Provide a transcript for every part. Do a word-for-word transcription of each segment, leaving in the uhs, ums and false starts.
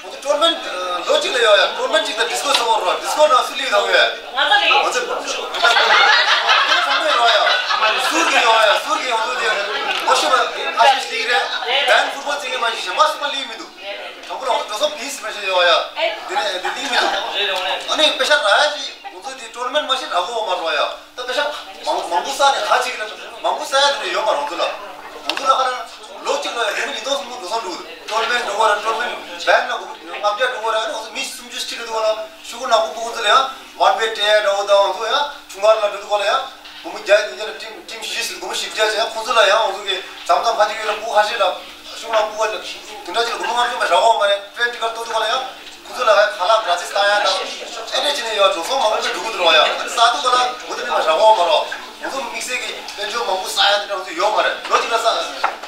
ཁོང་ཚོ་ཊོར་ནམེན་ཊི་ལོ་གཅིག་ལ་ཡོད་ཡ། ཊོར་ནམེན་ཊི་གཅིག་དང་ཌིས་ཀོ་སི་ཐོ་རེད། ཌིས་ཀོ་སི་ནང་སུ་ལིའུ་ཐོབ་ཡོད། ང་ཚོ་ལིའུ། ང་ཚོ་ཁོང་ཚོ་ཡོད་ཡ། སུར་གི་ཡོད་ཡ། སུར་གི་ཡོང་དུས་དེ་ལོ་ཤི་བ་ཨ་ཤེ་ཤི་ལིའུ་རེད། བན་ཕུཊ་བོལ་རྩེད་མཁན་མ་ཞིག་གཞན་པ་སུ་པར་ལིའུ་མི་འདུག་དང་པོ་ལ་ཁོང་ཚོ་འགྲོ་སོང་ཕིས་མེ་ཤ་ཡོད་ཡ། དེ་ནས་དེ་ལིའུ་མི་འདུག་ཨ་ནི་པེ་ཤ་ར་ཡ་ཅིག་ཁོང་ཚོ་དེ་ ཊོར་མེན་མ་ཤེས་ར་གོ་མ་རོ་ཡ། ད་པེ་ཤ་མང་མང་པོ་ས་ནས་ཁ་ཅིག་ལ་མང་པོ་ས་ཡ་དེ་ཡོད་མ་རོ་ཚུ་ལ། ང་ཚོ་ལ་ཁ་ན་ལོ་གཅིག་ལ་ཡ་རིམ་ཉིས་སྟོང་སུམ་སྟོང་འགྲོ་སོང་འགྲོ་གི་འདུག་ཊོར་མེན་འགྲོ་བ་ར་ཊོར་མེན་བན་ལ་ལྔ་བརྒྱ་འགྲོ་བ་ར་ང་ཚོ་མི་སུམ་ཅུ་ཅིག་ལ་འདུག་ལ། ཤུ་གུ་ནག་པོ་པོ་ཁོ་ཚོ་ལ་ཡ་ཝན་ཝེ་ཊེ་འདྲ་བོ་དང་ང་ཚོ་ཡ་ཁྲུང་ཁར་ལ་འགྲོ་འདུག་ལ་ཡ། སྒོར་མོ་བརྒྱ་ཡི་ཉིན་ལ་ཊིམ་ཊིམ་བཞི་ཟིན་སྒོར་མོ་བཞི་བརྒྱ་ཅན་ཁོ་ཚོ་ལ་ཡང་ང་ཚོ་གི་མཚམས་མཚམས་ཁ་ཅིག་ཡོད་ལ་སྤུ་ཁ་ཤས་ལ་ཤུགས་ལ་སྤུ་བ་དེ་འདྲ་ཅིག་ལ་སྒོར་མོ་ལྔ་བཅུ་མ་རག་འོང་མ་རེད། ཊེན་ཊི་ཀར་ཏོག་ཏོག་ལ་ཡང་ཁོ་ཚོ་ལ་ཡང་ཁ་ལག་ག་ཚོད་བཏང་ཡ་དང་ཨེ་འདྲ་བྱས་ནས་ཡོད་འགྲོ་སོང་མང་པོ་ཅིག་འགྲོ་གི་འདུག་རོགས་ཡ། ས་དུ་ག་ལ་འོ་དེ་འདྲ་མ་རག་འོང་མ་རོགས། ང་ཚོ་དམིགས་བསལ་གྱི་དཔལ་འབྱོར་མང་པོ་ས་ཡ་དེ་འདྲ་ང་ཚོ་ཡོད་མ་རེད། ལོ་གཅིག་ལ་ས་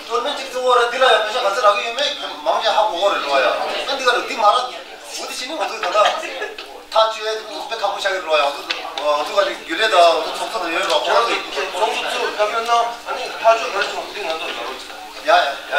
ཊོར་མེན་གཅིག་བཙུགས་འོ་ར་འདི་ལ་ཡང་པེ་ཤ་ག་ཚོད་རག་གི་ཡོད་མེད་མང་ཆེ་ཧ་གོ་གོ་རེད་རོགས་ཡ། ཨ་འདི་ག་ལ་འདི་མ་རག་འོ་དེ་བྱས་ནས་ང་ཚོ་ད་ལྟ། ཐག་གཅོད་ཡས་དེ་དཔེ་ཁག་པོ་ཆགས་ཀྱི་རེད་བ། ཡང་ཚོ་ཚོ་ག་ཅིག་རྒྱུན་ལས་དང་ཚོགས་གཙོ་དང་ཡོད་རོགས་ཁོ་རང་ཚོ་ཚོགས་གཙོ་ཚོས་བཀའ་མོལ་གནང་ཨ་ནི་ཐག་གཅོད་ག་རེ་བྱུང་འདི་ང་ཚོ་ལ་རོགས་བྱེད། ཡ་ཡ་ཡ།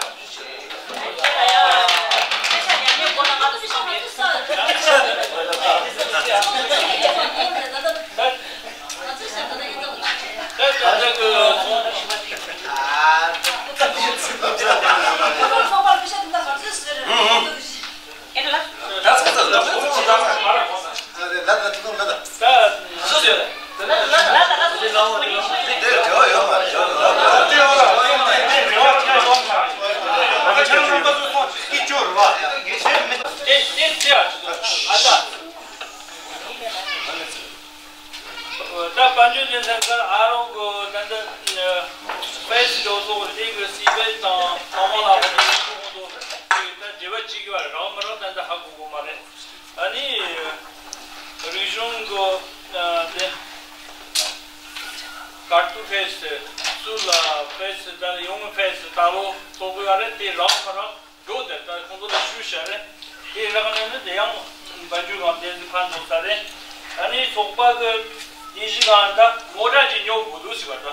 ད་དཔལ་འབྱོར་སྡེ་ཚན་ཁར་ཨ་རོགས་ཀྱི་ད་ལྟ་ཕེ་སི་འགྲོ་སོང་རེད་གི་སི་པེ་དང་ཚང་མ་ལ་ཧོ་ཏི་ཁོང་ཚོ་ད་འབྲེལ་བ་བྱེད་ཀྱི་བ་རེད། རང་མི་རང་ད་ལྟ་ཧ་གོ་གོ་མ་རེད། ཨ་ནི་རིག་གཞུང་གི་དེ་ཀར་ཏུ་ཕེ་སི་སུ་ལ་ཕེ་སི་ད་ཡོང་ཕེ་སི་ད་ལོ་ཚོགས་དགོས་ཡ་རེད། དེ་རང་མི་རང་འགྲོ་དེ་ལྟར་ཁོང་ཚོ་ལ་ཞུ་བྱ་རེད། དེ་རང་ནས་ནི་དེ་ཡང་བ་འཇུ་རང་བསྟན་འཛིན་ཕར་འགྲོ་ས་རེད། ཨ་ནི་ཚོགས་པ་གི་ཡིན་གཞི་གང་ད་མོ་ཊ་ཅིག་ཉོ་དགོས་འདུག་ཟེར་བ་ད།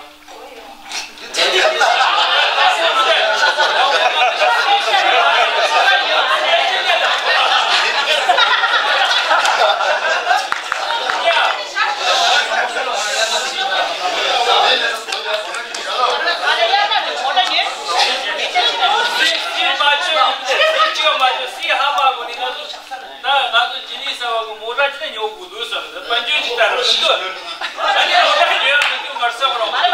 ད་ང་ཚོ་ཇི་ནི་ས་བ་གི་མོ་ཊ་ཅི་ནས་ཉོ་དགོས་འདུག་ཟེར་ནས་དཔལ་འབྱོར་ཅིག་ལྟར་མི་འདུག་ཨ་ནི་མོ་ཊ་ཉོ་ཡ་མི་འདུག་མར་ས་བ་རོགས། ཨ་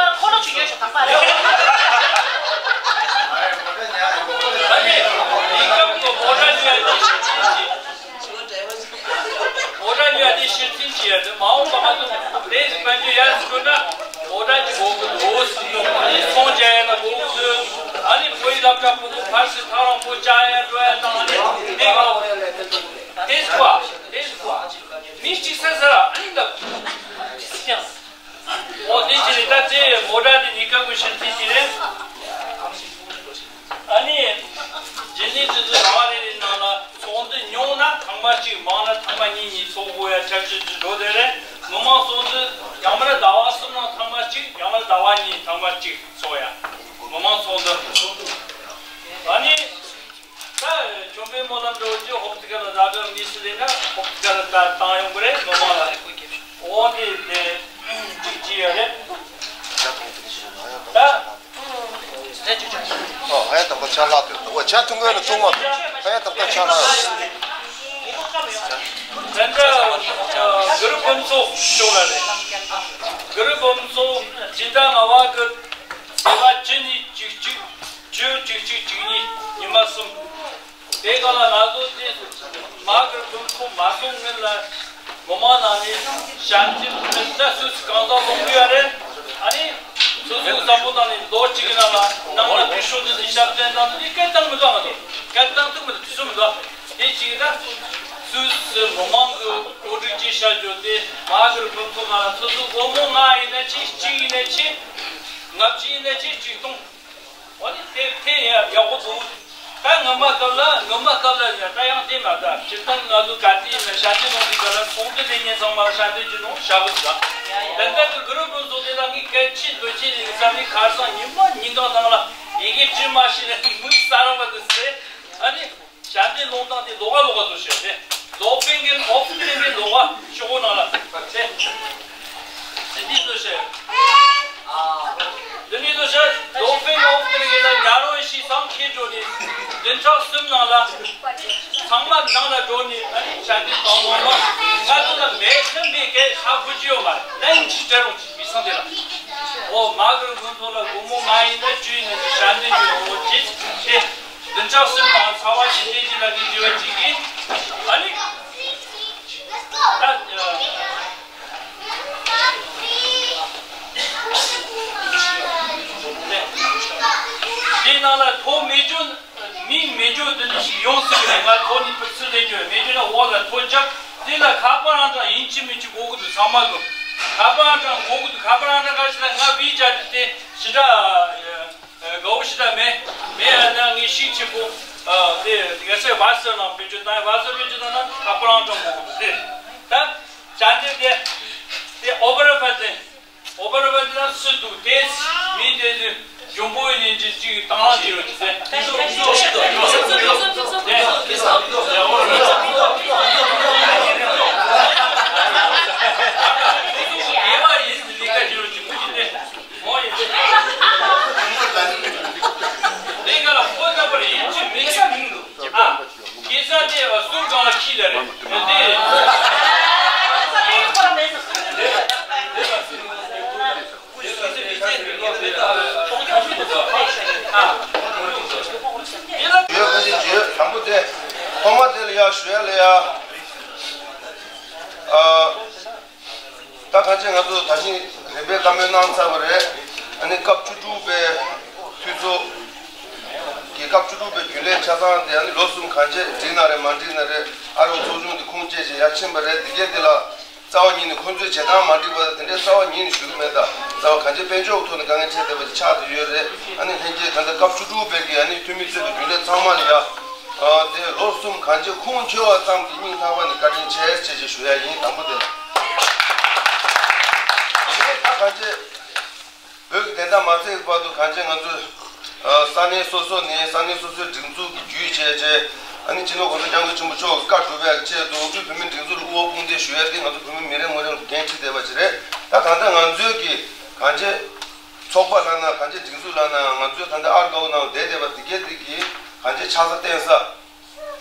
ནི་མིང་གམ་གི་མོ་ཊ་ཉོ་ཡ་དེ་ཤེར་ཕྱིན་གྱི་མོ་ཊ་ཉོ་ཡ་དེ་ཤེར་ཕྱིན་གྱི་ཡ་དེ་མ་འོངས་པ་ང་ཚོ་དེ་དཔལ་འབྱོར་ཡར་འགྲོ་ན་མོ་ཊ་ཅིག་དགོས་ཀྱི་འདུག་ཟེར་ནས་ཨ་ནི་ཚོང་རྒྱག་ཡ་ན་དགོས་ཀྱི་འདུག་ཨ་ནི་བོད་ཡིག་སློབ་གྲྭ་ཕྲུ་གུ་ཕར་ཚུར་ཐག་རིང་པོ་བཅར་ཡ་འགྲོ་ཡ་དང་ཨ་ནི་དེ་ག་དེ་ཟེར་བ་དེ་ཟེར་བ། མི་གཅིག་ས་ས་ཨ་ནི་ལབ། ཨོ་དེ་ཅི་རེད། ད་དེ་མོ་ཊ་དེ་ཉི་ཀ་གུ་ཤིན་ཏི་ཅི་རེད། ཨ་ནི་རྗེས་ནས་དེ་ཚོ་ར་བ་རེ་རེ་ནང་ལ་ཚོགས་འདུ་ཉུང་ན་ཐེངས་མ་གཅིག་མང་ན་ཐེངས་མ་གཉིས་གཉིས་ཚོགས་དགོས་ཡ་ཆབ་སྲིད་ཀྱི་འགྲོ་དེ་རེད། མི་མང་ཚོགས་འདུ་ཡང་མིན་ཟླ་བ་གསུམ་ནང་ཐེངས་མ་གཅིག་ཡང་མིན་ཟླ་བ་གཉིས་ཐེངས་མ་གཅིག་ཚོགས་ཡ་མི་མང་ཚོགས་འདུ། ཨ་ནི། ད་ཁྱོད་པའི་སྨོན་ལམ་འགྲོ་རྒྱུ་ཧོབ་ཏི་ཀ་ལ་ཟ་འགྲོ་མི་སྲིད་ལས་ན་ཧོབ་ཏི་ཀ་ལ་ད་བཏང་ཡོང་གི་རེད་མི་མང་ལ། འོ་དེ་དེ་གཅིག་གཅིག་ཡོད་རེད། ད། ཨོ་ཧ་ཡ་ད་པ་ཆ་ལག་དེ་འོ་ཆ་ཐུང་གི་ལ་ཐུང་མ་ཧ་ཡ་ད་པ་ཆ་ལག་ཡོད། དེ་འདྲ་གུ་རུ་ཕུན་ཚོགས་ཤོག་ལ་རེད། གུ་རུ་ཕུན་ཚོགས་སྤྱི་ཟླ་ལྔ་བ་གི་ཚེས་པ་བཅུ་ནས་བཅུ་གཅིག་བཅུ་གཅིག་གཅིག་གཉིས་ཉི་མ་གསུམ། དེ་ག་ལ་ང་ཚོ་དེ་མ་གི་ཕུན་ཚོགས་མ་སོང་སྔོན་ལ་མི་མང་ནང་ནས་ཞབས་འདེགས་ཕུལ་ན་སུ་སུ་གང་ཟག་ལོངས་ཡོད་རེད། ཨ་ནི་སོ་སོའི་བསམ་བློ་བཏང་ནས་ལོ་གཅིག་གི་ནང་ལ་ནང་ལ་དུས་ཤོག་འདི་ནས་ཞབས་བརྟན་བཏང་ནས་སྐད་བཏང་མི་འདུག་ང་ཚོ་སྐད་བཏང་ཐུབ་མི་འདུག་དུས་ཚོད་མི་འདུག་དེ་གཅིག་ན་སུ་སུ་མི་མང་གི་བཀོད་སྒྲིག་བྱས་བཞག་རྒྱུ་དེ་མ་གི་ཕུན་ཚོགས་ནང་ལ་སོ་སོའི་སྒོར་མོ་ལྔ་ཡིན་ན་ཆེ་གཅིག་ཡིན་ན་ཆེ་ལྔ་བཅུ་ཡིན་ན་ཆེ་གཅིག་གཏོང་། འོ་ནི་དེ་དེ་ཡང་ཡག་པོ་འདུག་ད་སྔོན་མ་སྐབས་ལ་སྔོན་མ་སྐབས་ལ་ཡང་ད་ཡང་དེ་མ་ད་སྤྱིར་བཏང་ང་ཚོ་ག་དུས་ཡིན་ན་ཞབས་འདེགས་གནང་དུས་སྐབས་ལ་ཚོགས་འདུ་ལས་ཉིན་ཚང་མ་ཞབས་འདེགས་ཀྱི་ནང་བཞག་གི་འདུག་ད་ལྟ་གི་གུ་རུ་ཕུན་ཚོགས་དེ་ལ་ངས་གལ་ཆེ་འདོད་ཆེ་ནས་བསམ་ནས་ཁ་སང་ཉི་མ་ཉིན་གང་ནང་ལ་ཡི་གེ་བྲིས་མ་ཤེས་ནས་མིག་གསལ་རང་བ་དུ་ཟེར་ཨ་ནི། ཞབས་འདེགས་སློང་སྟངས་དེ་ལོགས་ཀ་ལོགས་ཀ་བཟོ་བྱས་ཏེ། ལོག་པའི་འགན་ཨོ་ཕི་ལེན་པའི་ལོགས་ཀ་ཤོག་གུ་ནང་ལ་ཕབ་སྟེ། དེ་འདྲའི་བཟོ་བྱས། དེ་འདྲའི་བཟོ་བྱས་ལོག་པའི་ཨོ་ཕི་ལེན་ལ་ཉ་རོ་ཡི་ཤི་སང་ཁྱེད་འགྲོ་ནས་བདུན་ཕྲག་གསུམ་ནང་ལ་ཚང་མ་ནང་ལ་འགྲོ་ནས་ཨ་ནི་ཞབས་འདེགས་གཏོང་མ་མ་ང་ཚོ་ལ་མེ་ ཁྱིམ་པའི་སྐད་ཧ་གོ་གི་ཡོད་མ་རེད། ལན་གཅིག་སྤྲད་རོགས་གྱིས། མི་ཚང་དེ་ལ། འོ་མ་གི་ཁོང་ཚོ་ལ་སྒོར་མོ་མ་ཡིན་ན་བཅུ་ཡིན་ན་ཅིག་ཞལ་འདོན་གྱི་འོ་ཅིག་དེ་བདུན་ཕྲག་གསུམ་ནང་ཚ་བ་ཞིག་སྟེར་གྱི་ལབ་ཀྱི་འགྱུར་བ་གཅིག་གིས། ཨ་ནི་ད་དེ་ནང་ལ་ཐོ་མེད་རྒྱུ། མི་མེད་རྒྱུ་དེ་འདྲ་ཞིག་ཡོང་སྲིད་ཀྱི་རེད། ང་ཐོ་ནི་ཕར་ཚུར་ལེན་རྒྱུ་མེད་རྒྱུ་ན་འོག་ལ་ཐོ་རྒྱག་དེ་ལ་ཁ་པར་རང་གྲངས་ཡིན་གཅིག་མིན་གཅིག་དགོས་ཀྱི་འདུག་ཚང་མ་གི་ཁ་པར་རང་གྲངས་དགོས་ཀྱི་འདུག་ཁ་པར་རང་གྲངས་ག་ཞིག་ལ་ང་བི་ཅག་དེ་དེ་ཞེ་དྲག་དགའ་བོ་ཞེ་དྲག་མེད། མེད་ཡ་ན་ངས་ཤིག་ཆེན་པོ་དེ་ག་ཚོད་བ་སོ་ནང་བེད་སྤྱོད་བཏང་ཡ། བ་སོ་བེད་སྤྱོད་བཏང་ན་ཁ་པར་རང་གྲངས་དགོས་ཀྱི་འདུག་དེ་ད་བྱ་འདི་དེ་དེ་ཨོ་པ་ར་ཕ་དེ། ཨོ་པ་ར་པ་འདི་ལ་སུ་འདུག་དེ་མི་དེ་ཚོས་འཇོན་པོ་ཡིན་ཅིག་ཅིག་དང་བླངས་བྱེད་རོགས་གྱིས་ཟེར། དེ་ཚོ་དེ་ཚོ་ཞིག་ཏུ་ཡོད་ཟེར། དེ་ཚོ་དེ་ཚོ་དེ་ཚོ་དེ་ཚོ་དེ་ཚོ་དེ་ཚོ་དེ་ཚོ་དེ་བ་ཡིན་ཟེར་ལས་ཀ་བྱེད་རོགས་གྱིས། མུ་གྱི་དེ་མོ་ཡིན་ཟེར། དེ་ག་ལ་ཕོ་ལྟ་བུར་ཡིན་གཅིག་མིན་གཅིག་མིན་འདུག་ཨ། སྐལ་བཟང་དེ་ཟུར་སྒང་ལ་ཁྱི་ལ་རེད། དེ། ཡོད་ཁ་ཤས་ཡོད། དང་པོ་དེ། ཐོག་མ་དེ་ལ་ཡ་ཞུ་ཡ་ལ་ཡ། ཨ། ད་གང་ཅི་ང་ཚོ་ད་གིན་རིམ་པས་བཀའ་མོལ་གནང་ཚར་བ་རེད། ཨ་ནི་སྐབས་བཅུ་དྲུག་པའི་འཐུས་ཚོགས་ཀྱི་སྐབས་བཅུ་དྲུག་པའི་རྒྱུན་ལས་ཆ་ཚང་དེ་ཨ་ནི་ལོ་གསུམ་གང་ཅི་འགྲིག་ན་རེད་མ་འགྲིག་ན་རེད། ཨ་རོགས་ཚོགས་ཆུང་དེ་ཁུངས་སྐྱེལ་བྱས་ཡར་ཕྱིན་པ་རེད། དེ་གས་དེ་ལ་རྩ་བ་ཉིད་ནས་ཁོང་ཚོའི་བྱེད་སྟངས་མ་འགྲིག་པ་དང་དེ་འདྲའི་རྩ་བ་ཉིད་ནས་ཞུ་གི་མེད། ད་རྩ་བ་གང་ཅི་དཔལ་འབྱོར་ཐོག་ནས་དཀའ་ངལ་འཕྲད་བསྡད་པ་ཅིག་ཆགས་བསྡད་ཡོད་རེད། ཨ་ནི་ལྷན་རྒྱས་ད་ལྟ་སྐབས་བཅུ་དྲུག་པའི་གི་ཨ་ནི་འཐུས་མི་གཙོས་པའི་རྒྱུན་ལས་ཚང་མ་ལ་ཡ། ཨ་དེ་ལོ་གསུམ་གང་ཅི་ཁུངས་འཁྱོལ་བ་ཙམ་གྱི་སྙིང་ཐག་པ་ནས་བཀའ་དྲིན་ཆེ་ཞེས་ཞུ་ཡ་ཡིན། དང་པོ་དེ་ལ། དེ་ནས་ད་གང་ཅི་བོད་ཀྱི་བདེན་མཐའ་མ་བརྩད་པའི་བར་དུ་གང་ཅི་ང་ཚོས་ཨ་ས་གནས་སོ་སོ་ནས་ས་གནས་སོ་སོའི་སྒྲིག་འཛུགས་ཀྱི་བརྒྱུད་བྱས་བྱས། ཨ་ནི་སྤྱི་ནོར་གོང་ས་སྐྱབས་མགོན་ཆེན་པོ་མཆོག་གི་བཀའ་སྒྲུབ་པའི་ཆེད་དུ་དབུས་བོད་མིའི་སྒྲིག་འཛུགས་ལ་དབུ་འོག་དཔུང་འདེགས་ཞུ་ཡ་དེ་ང་ཚོ་བོད་མི་མི་རེ་ངོ་རེ་ལ་འགན་འཁྲི་ལྡན་པ་ཞིག་རེད། ད་ད་ལྟ་ང་ཚོའི་གི་གང་ཅི་ཚོགས་པ་ལབ་ན་གང་ཅི་སྒྲིག་འཛུགས་ལབ་ན་ང་ཚོའི་ད་ལྟ་ཨར་དགའ་བོ་ནང་བསྡད་བསྡད་པ་དེ་གས་དེ་གི་གང་ཅི་ཆགས་ས་བརྟེན་ས།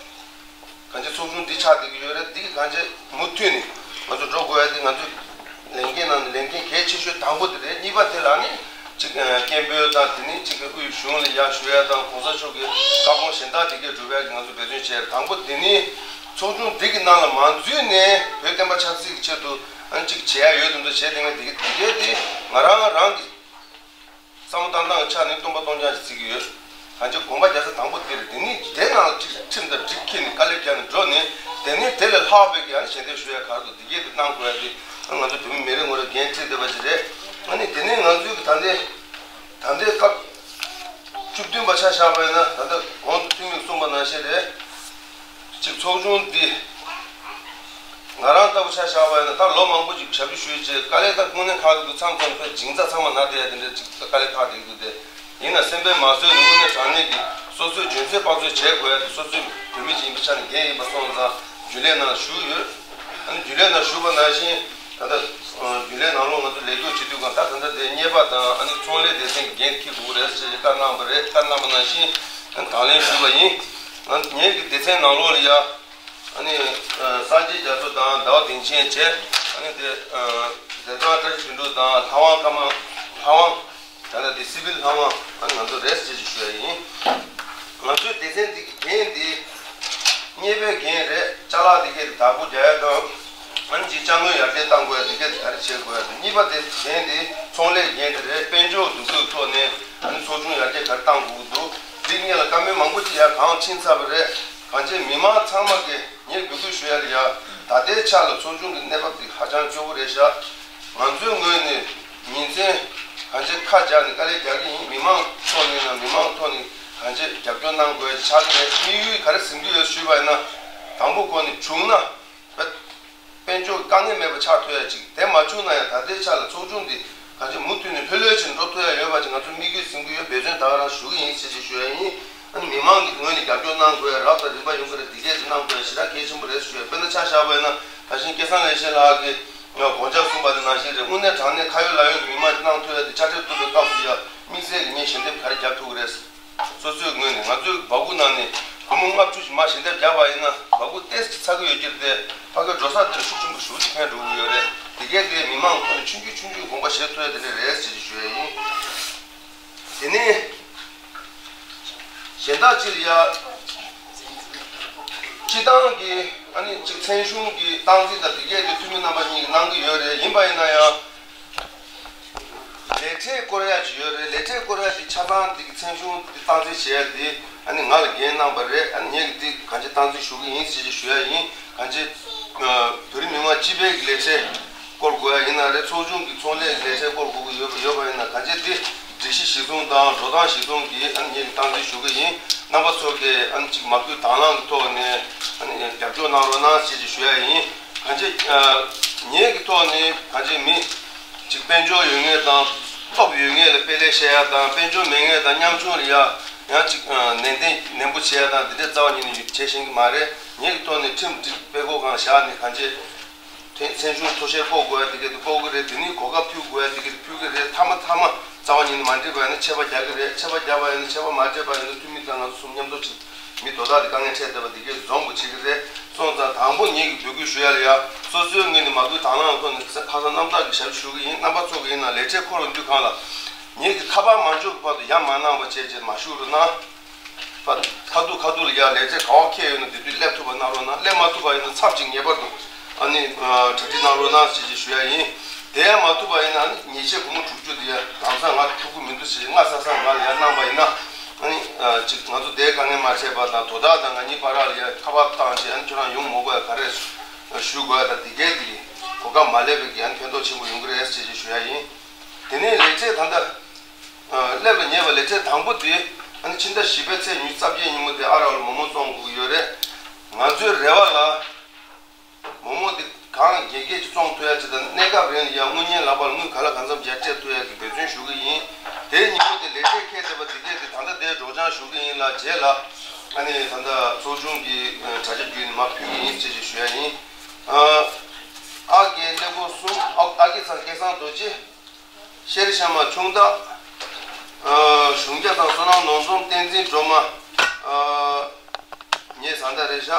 གང་ཅི་ཚོགས་ཆུང་འདི་ཆགས་བསྡད་ཀྱི་ཡོད་རེད། འདི་གི་གང་ཅི་མུ་མཐུད་ནས་ང་ཚོ་འགྲོ་དགོས་ཡ་དེ་ང་ཚོའི་ལས་འགན་ནང་ནས་ལས་འགན་གལ་ཆེ་ཤོས་དང་པོ་དེ་རེད། གཉིས་པ་དེ་ལ་ནི་གཅིག་སྐད་འབོད་དང་དེ་ནི་གཅིག་དབུས་གཞུང་ལ་ཡར་ཞུ་ཡ་དང་གོང་ས་མཆོག་གི་བཀའ་དགོངས་གཞན་དག་དེ་གས་སྒྲུབ་ཡ་གི་ང་ཚོ་འབད་བརྩོན་བྱས་རེད། དང་པོ་དེ་ནི་ཚོགས་ཆུང་འདི་གི་ནང་ལ་མ་འཛུལ་ནས་བོད་བསྟན་པ་ཆབ་སྲིད་ཀྱི་ཆེད་དུ་ཨ་ནི་གཅིག་བྱེད་ཡ་ཡོད་དམ་དུ་བྱས་དེ་ངས་དེ་གས་དེ་གས་དེ་ང་རང་རང་གི་བསམ་བློ་བཏང་སྟངས་ཀྱི་ཆ་ནས་སྟོང་པ་སྟོང་རྐྱང་ཞིག་བརྩི་གི་ཡོད། གང་ཅི་དགོངས་པ་རྒྱག་ས་དང་པོ་དེ་རེད། དེ་ནས་དེ་ནང་ལ་ཅིག་ཁྲིམས་དང་སྒྲིག་འཁྱེར་ནས་དཀའ་ལས་བརྒྱབ་ནས་འགྲོ་ནས་དེ་ནས་དེ་ལས་ལྷག་པའི་གི་ཨ་ནི་ཞལ་འདེབས་ཞུ་ཡ་ག་རེ་འདུག་འདི་གས་དེ་གནང་དགོས་ཡ་དེ་ང་ཚོ་བོད་མི་མི་རེ་ངོ་རེ་འགན་འཁྲི་བསྡད་པ་ཞིག་རེད། ཨ་ནི་དེ་ནས་ང་ཚོའི་གི་ད་ལྟའི་ད་ལྟའི་སྐབས་བཅུ་བདུན་པ་ཆ་བཞག་པ་ཡིན་ན་ད་ལྟ་གོང་དུ་འཐུས་མིས་གསུངས་པ་ནང་བཞིན་རེད། གཅིག་ཚོགས་ཆུང་འདི་ང་རང་ལྟ་བུ་ཆ་བཞག་པ་ཡིན་ན་ད་ལོ་མང་པོ་ཅིག་ཞབས་ཞུ་ཞུས་རྗེས་དཀའ་ལས་ད་དངོས་གནས་ཁག་གི་འདུག་མཚམས་མཚམས་ཁོས་འགྱིང་རྩ་ཚང་མ་ན་བསྡད་ཡ་དེ་འདྲ་ཅིག་དཀའ་ལས་ཁག་དེ་འདུག་སྟེ། ཡིན་ན་སེམས་པས་མ་བཟོད་ནས་དངོས་གནས་དྲང་གནས་ཀྱི་སོ་སོས་འཇོན་ཚད་དཔག་ཚོད་བྱེད་དགོས་ཡ་དེ་སོ་སོའི་བོད་མི་ཅིག་ཡིན་པའི་ཆ་ནས་འགན་ཡིན་པ་སོང་ཙང་རྒྱུན་ལས་ནང་ཞུགས་ཡོད། ཨ་ནི་རྒྱུན་ལས་ནང་ཞུགས་པ་ནང་བཞིན་ད་ལྟ་རྒྱུན་ལས་ནང་ལོགས་ང་ཚོ་ལས་ཀ་བྱེད་དུས་གང་ལྟར་ད་ལྟ་དེ་གཉེར་པ་དང་ཨ་ནི་ཚོང་ལས་སྡེ་ཚན་གྱི་འགན་འཁྱེར་དགོས་རེད་ཟེར་བཀའ་གནང་བ་རེད། བཀའ་གནང་བ་ནང་བཞིན་ཨ་ནི་དང་ལེན་ཞུས་པ་ཡིན། ང་ངེད་ཀྱི་སྡེ་ཚན་ནང་ལོགས་ལ་ཡ། ཨ་ནི་ཨ་སངས་རྒྱས་རྒྱ་མཚོ་དང་ཟླ་བ་བདེ་ཆེན་བཅས། ཨ་ནི་དེ་ཨ་ཟེར་ཁང་བཀྲ་ཤིས་དོན་གྲུབ་དང་ལྷ་དབང་ཀརྨ། ལྷ་དབང་། ད་ལྟ་དེ་སི་བིལ་ལྷ་དབང་། ཨ་ནི་ང་ཚོ་རེས་ཅེས་ཞུ་ཡ་ཡིན། ང་ཚོའི་སྡེ་ཚན་འདི་གི་འགན་འདི་གཉེར་པའི་འགན་རེད། ཅ་ལག་འདི་གས་དེ་བདག་པོ་རྒྱག་ཡ་དང་། ཨ་ནི་ཅིག་ཅ་དངོས་ཡར་རྒྱས་གཏང་དགོས་ཡ་འདི་གས་དེ་ག་རེ་བྱེད་དགོས་ཡ་འདུག་གཉིས་པ་དེ་འགན་འདི་ཚོང་ལས་འགན་དེ་རེད། དཔལ་འབྱོར་འདུ་འགོད་ཐོག་ནས་ཨ་ནི་ཚོགས་ཆུང་ཡར་རྒྱས་ག་རེ་གཏང་དགོས་ཀྱི་འདུག་འདི་གཉིས་ལ་བཀའ་མོལ་མང་པོ་ཅིག་ཡར་གང་ཕྱིན་ཚར་བ་རེད། གང་ཅི་མི་མང་ཚང་མ་གིས་ངས་འབོད་སྐུལ་ཞུ་ཡ་ལ་ཡ། ད་ལྟའི་ཆ་ལ་ཚོགས་ཆུང་གི་གནས་བབ་དེ་ཧ་ཅང་སྐྱོ་བོ་རེད་ཤག་ང་ཚོའི་ངོས་ནས་ཉིན་མཚན་གང་ཅི་ཁ་སྦྱར་ནས་དཀའ་ལས་རྒྱག་གི་ཡིན། མི་མང་ཐོག་ནས་ན་མི་མང་ཐོག་ནས་གང་ཅི་རྒྱབ་སྐྱོར་གནང་དགོས་ཡ་ཆགས་ཀྱི་རེད། དམིགས་ཡུལ་ག་རེ་འཛིན་གྱི་ཡོད་ཞུས་པ་ཡིན་ན། དང་པོ་ཁོ་ནས་བྱུང་ན། དཔལ་འབྱོར་དཀའ་ངལ་མེད་པ་ཆགས་ཐུབ་ཡ་ཅིག་དེ་མ་བྱུང་ན་ཡང་ད་ལྟའི་ཆ་ལ་ཚོགས་ཆུང་འདི་གང་ཅི་མུ་མཐུད་ནས་ལྷོད་ལྷོད་ཅིག་འགྲོ་ཐུབ་ཡ་ཡོད་པ་ཅིག་ང་ཚོ་དམིགས་ཡུལ་འཛིན་གྱི་ཡོད། འབད་བརྩོན་ད་ག་རང་ཞུ་གི་ཡིན་ཞེས་ཅིག་ཞུ་ཡ་ཡིན། ཨ་ནི་མི་མང་གི་ངོས་ནས་རྒྱབ་སྐྱོར་གནང་དགོས་ཡ་རབ་དང་རིམ་པ་ཡོང་གི་རེད། འདི་གས་ཅིག་གནང་དགོས་ཡ་ཞེ་དྲག་གལ་ཆེན་པོ་རེད་ཞུ་ཡ། དཔེར་ན་ཆ་བཞག་པ་ཡིན་ན་ད་གཞན་སྐལ་བཟང་ལེགས་བཤད་ལགས་ཀྱིས་དགོངས་འཆར་གསུངས་པ་དེ་ནང་བཞིན་རེད། དངོས་གནས་དྲང་གནས་ཁ་ཡོད་ལག་ཡོད་ཀྱི་མི་མང་ཅིག་གནང་ཐུབ་ཡ་དེ་དཔྱ་ཁྲལ་བསྡུ་བའི་སྐབས་སུ་ཡ་དམིགས་བསལ་གྱི་ངས་ཞལ་འདེབས་ག་རེ་རྒྱག་ཐུབ་ཀྱི་རེད། སོ་སོའི་ངོས་ནས་ང་ཚོའི་སྦ་ཁུག་ནང་ནས་ སྒོར་མོ་ལྔ་བཅུ་ཞིག་མར་ཞལ་འདེབས་བརྒྱབ་པ་ཡིན་ན་མ་སྒུག་ཏོག་ཙམ་ཚ་གི་ཡོད་ཀྱི་རེད་དེ། ཕ་གིའི་འགྲོ་ས་དེར་ཤུགས་ཆེན་པོ་ཞེ་པོ་ཅིག་ཕན་འགྲོ་གི་ཡོད་རེད། དེ་གས་དེ་མི་མང་ཁོ་ནས་ཆུང་ཆུང་ཆུང་ཆུང་དགོངས་པ་བཞེས་ཐུབ་ཡ་དེ་འདྲ་རེད་ཟེར་ཞུ་ཡ་ཡིན། དེ་ནས་གཞན་དག་ཅིག་ལ་ཡ། སྤྱི་བཏང་གི་ཨ་ནི་ཅིག་མཚན་གཞུང་གི་སྟངས་འཛིན་དང་དེ་གས་དེ་འཐུས་མི་རྣམ་པ་གཉིས་ཀྱིས་གནང་གི་ཡོད་རེད། ཡིན་པ་ཡིན་ན་ཡང་། ལས་བྱེད་སྐོར་ཡ་ཅིག་ཡོད་རེད། ལས་བྱེད་སྐོར་ཡ་དེ་ཆ་ཚང་དེ་གི་མཚན་གཞུང་དེ་སྟངས་འཛིན་བྱེད་ཡ་དེ་ཨ་ནི་ང་ལ་འགན་གནང་པ་རེད། ཨ་ནི་ངས་ཀྱི་དེ་གང་ཅི་སྟངས་འཛིན་ཞུ་གི་ཡིན་ཟེར་ཞུ་ཡ་ཡིན། གང་ཅི་བོད་རིགས་མི་མང་སྤྱི་པའི་གི་ལས་བྱེད་སྐོར་དགོས་ཡ་ཡིན་ན་རེད། ཚོགས་ཆུང་གི་ཚོང་ལས་ཀྱི་ལས་བྱེད་སྐོར་དགོས་ཀྱི་ཡོད་པ་ཡོད་པ་ཡིན་ན། གང་ཅི་དེ་སྒྲིག་གཞི་གཞིར་བཟུང་དང་འགྲོ་སྟངས་གཞིར་བཟུང་གིས་ཨ་ནི་ངས་ཀྱི་སྟངས་འཛིན་ཞུ་གི་ཡིན། རྣམ་པ་ཚོ་གིས་ཨ་ནི་ཅིག་མ་བསྐུལ་དང་བླངས་ཀྱི་ཐོག་ནས་ཨ་ནི་རྒྱབ་སྐྱོར་གནང་རོགས་གནང་ཟེར་ཞུ་ཡ་ཡིན། གང་ཅི་ཨ་ངེད་ཀྱི་ཐོག་ནས་གང་ཅི་མི་ཅིག་དཔལ་འབྱོར་ཡོད་མཁན་དང་སྟོབས་ཡོད་མཁན་ལ་དཔེ་ལེགས་བཤད་ཡ་དང་། དཔལ་འབྱོར་མེད་མཁན་དང་ཉམ་ཆུང་ལ་ཡ་ཡང་ཅིག་ཨ་ནན་ཏན་ནན་པོ་བྱེད་ཡ་དང་དེ་འདྲ་རྩ་བ་ཉིད་ནས་བྱེད་ཤེས་ཀྱི་མ་རེད། ངེད་ཀྱི་ཐོག་ནས་ཁྲིམས་སྒྲིག་དཔེ་ཁོ་གང་བཞག་ནས་གང་ཅི་མཚན་མཚན་གཞུང་ཐོ་ཤལ་བཀོད་དགོས་ཡ་དེ་གས་དེ་བཀོད་ཀྱི་རེད། དེ་ནས་གོ་སྐབས་ཕུལ་དགོས་ཡ་དེ་གས་དེ་ཕུལ་གྱི་རེད། མཐའ་མ་མཐའ་མ་རྩ་བ་ཉིད་ནས་མ་འགྲིག་པ་ཡིན་ན་ཆད་པ་རྒྱག་གི་རེད། ཆད་པ་རྒྱག་པ་ཡིན་ན་ཆད་པ་མ་བརྗེད་པ་ཡིན་ན་འཐུས་མི་དང་ང་ཚོ་གསུམ་མཉམ་དུ་ཅིག་མི་དོ་བདག་དེ་དཀའ་ངལ་འཕྲད་བསྡད་པ་དེ་གས་འཛོམས་དགོས་བྱེད་ཀྱི་རེད། སོང་ཙང་དང་པོ་ངེད་ཀྱི་འབོད་སྐུལ་ཞུ་ཡ་ལ་ཡ། སོ་སོའི་ངོས་ནས་མ་བསྐུལ་དང་བླངས་ཐོག་ནས་ཁ་སང་རྣམ་དག་གི་ཞབས་ཞུ་གི་ཡིན། རྣམ་པ་ཚོ་གི་ཡིན་ན་ལས་བྱེད་འཁོར་བ་འདུས་གང་ལ་ངེད་ཀྱི་ཁ་པར་མ་འབྱོར་གྱི་བར་དུ་ཡ་མ་གནང་བ་བྱས་བྱས་མ་བཞུགས་རོགས་གནང་། ཁ་ཐུག་ཁ་ཐུག་ལ་ཡ་ལས་བྱེད་ག་བ་འཁེལ་ཡོད་ན་དེ་དུས་སླེབས་ཐུབ་པ་གནང་རོགས་གནང་། སླེབས་མ་ཐུབ་པ་ཡིན་ན་ཚབ་ཅིག་ངེས་པར་དུ་ཨ་ནི་གྲ་སྒྲིག་གནང་རོགས་གནང་ཞེས་ཞུ་ཡ་ཡིན། དེ་ཡང་མ་ཐུབ་པ་ཡིན་ན་ཨ་ནི་ཉེས་ཆད་སྒོར་མོ་དྲུག་ཅུ་དེ་ཡ་ལམ་སང་ང་ཐུག་གི་མི་འདུག་ཞེས་སྔ་ས་སང་ང་ལ་ཡ་གནང་པ་ཡིན་ན། ཨ་ནི་ཅིག་ང་ཚོ་དེའི་དཀའ་ངལ་མ་འཕྲད་པ་དང་། དོ་བདག་དང་ང་གཉིས་བར་ལ་ཡ་ཁ་པར་བཏང་བྱས་ཨ་ནི་ཁྱོད་རང་ཡོང་མ་དགོས་ཡ་ག་རེ་ཞུ་དགོས་ཡ་དང་དེ་གའི་དེ་གི་གོ་སྐབས་མ་སླེབས་པའི་གི་ཨ་ནི་ཕན་ཐོགས་ཆེན་པོ་ཡོང་གི་རེད་ཞེས་ཞུ་ཡ་ཡིན། དེ་ནས་ལས་བྱེད་ད་ལྟ་སླེབས་ལ་ཉེ་བའི་ལས་བྱེད་དང་པོ་དེ་ཨ་ནི་ཕྱི་ཟླ་བཞི་པའི་ཚེས་ཉི་ཤུ་རྩ་བརྒྱད་ཉིན་མོ་དེ་ཨ་རག་ལ་མོག་མོག་བཙོང་དགོས་ཀྱི་ཡོད་རེད། ང་ཚོའི་རེ་བ་ལ། མོག་མོག་འདི་གང་རྒྱས་རྒྱས་ཀྱིས་བཙོང་ཐུབ་ཡ་ཅིག་དང་གནས་སྐབས་རིང་ལ་ཡང་དངུལ་གཉེར་ལག་པར་དངུལ་ག་ལ་གང་འཚམ་ཡར་སྤྲད་ཐུབ་ཡ་གི་འབད་བརྩོན་ཞུ་གི་ཡིན། དེའི་ཉིན་མོ་དེ་ལས་བྱེད་འཁེལ་བསྡད་པ་དེ་གས་དེ་ད་ལྟ་དེར་སྒྲོག་སྦྱང་ཞུ་གི་ཡིན་ལ། རྗེས་ལ་ཨ་ནི་ད་ལྟ་ཚོགས་ཆུང་གི་དྲ་རྒྱ་བརྒྱུད་ནས་མར་ཕུལ་གི་ཡིན་ཅེས་ཞུ་ཡ་ཡིན། ཨ་རྒས་ཀླད་ཀོར་གསུམ། ཨ་རྒས་ཚང་སྐལ་བཟང་རྡོ་རྗེ། ཤེར་ཤ་མ་ཆུང་བདག། གཞུང་རྒྱ་དང་བསོད་ནམས་ནོར་འཛོམས་བསྟན་འཛིན་སྒྲོལ་མ། ངའི་བཟའ་ཟླ་རེད་ཤག་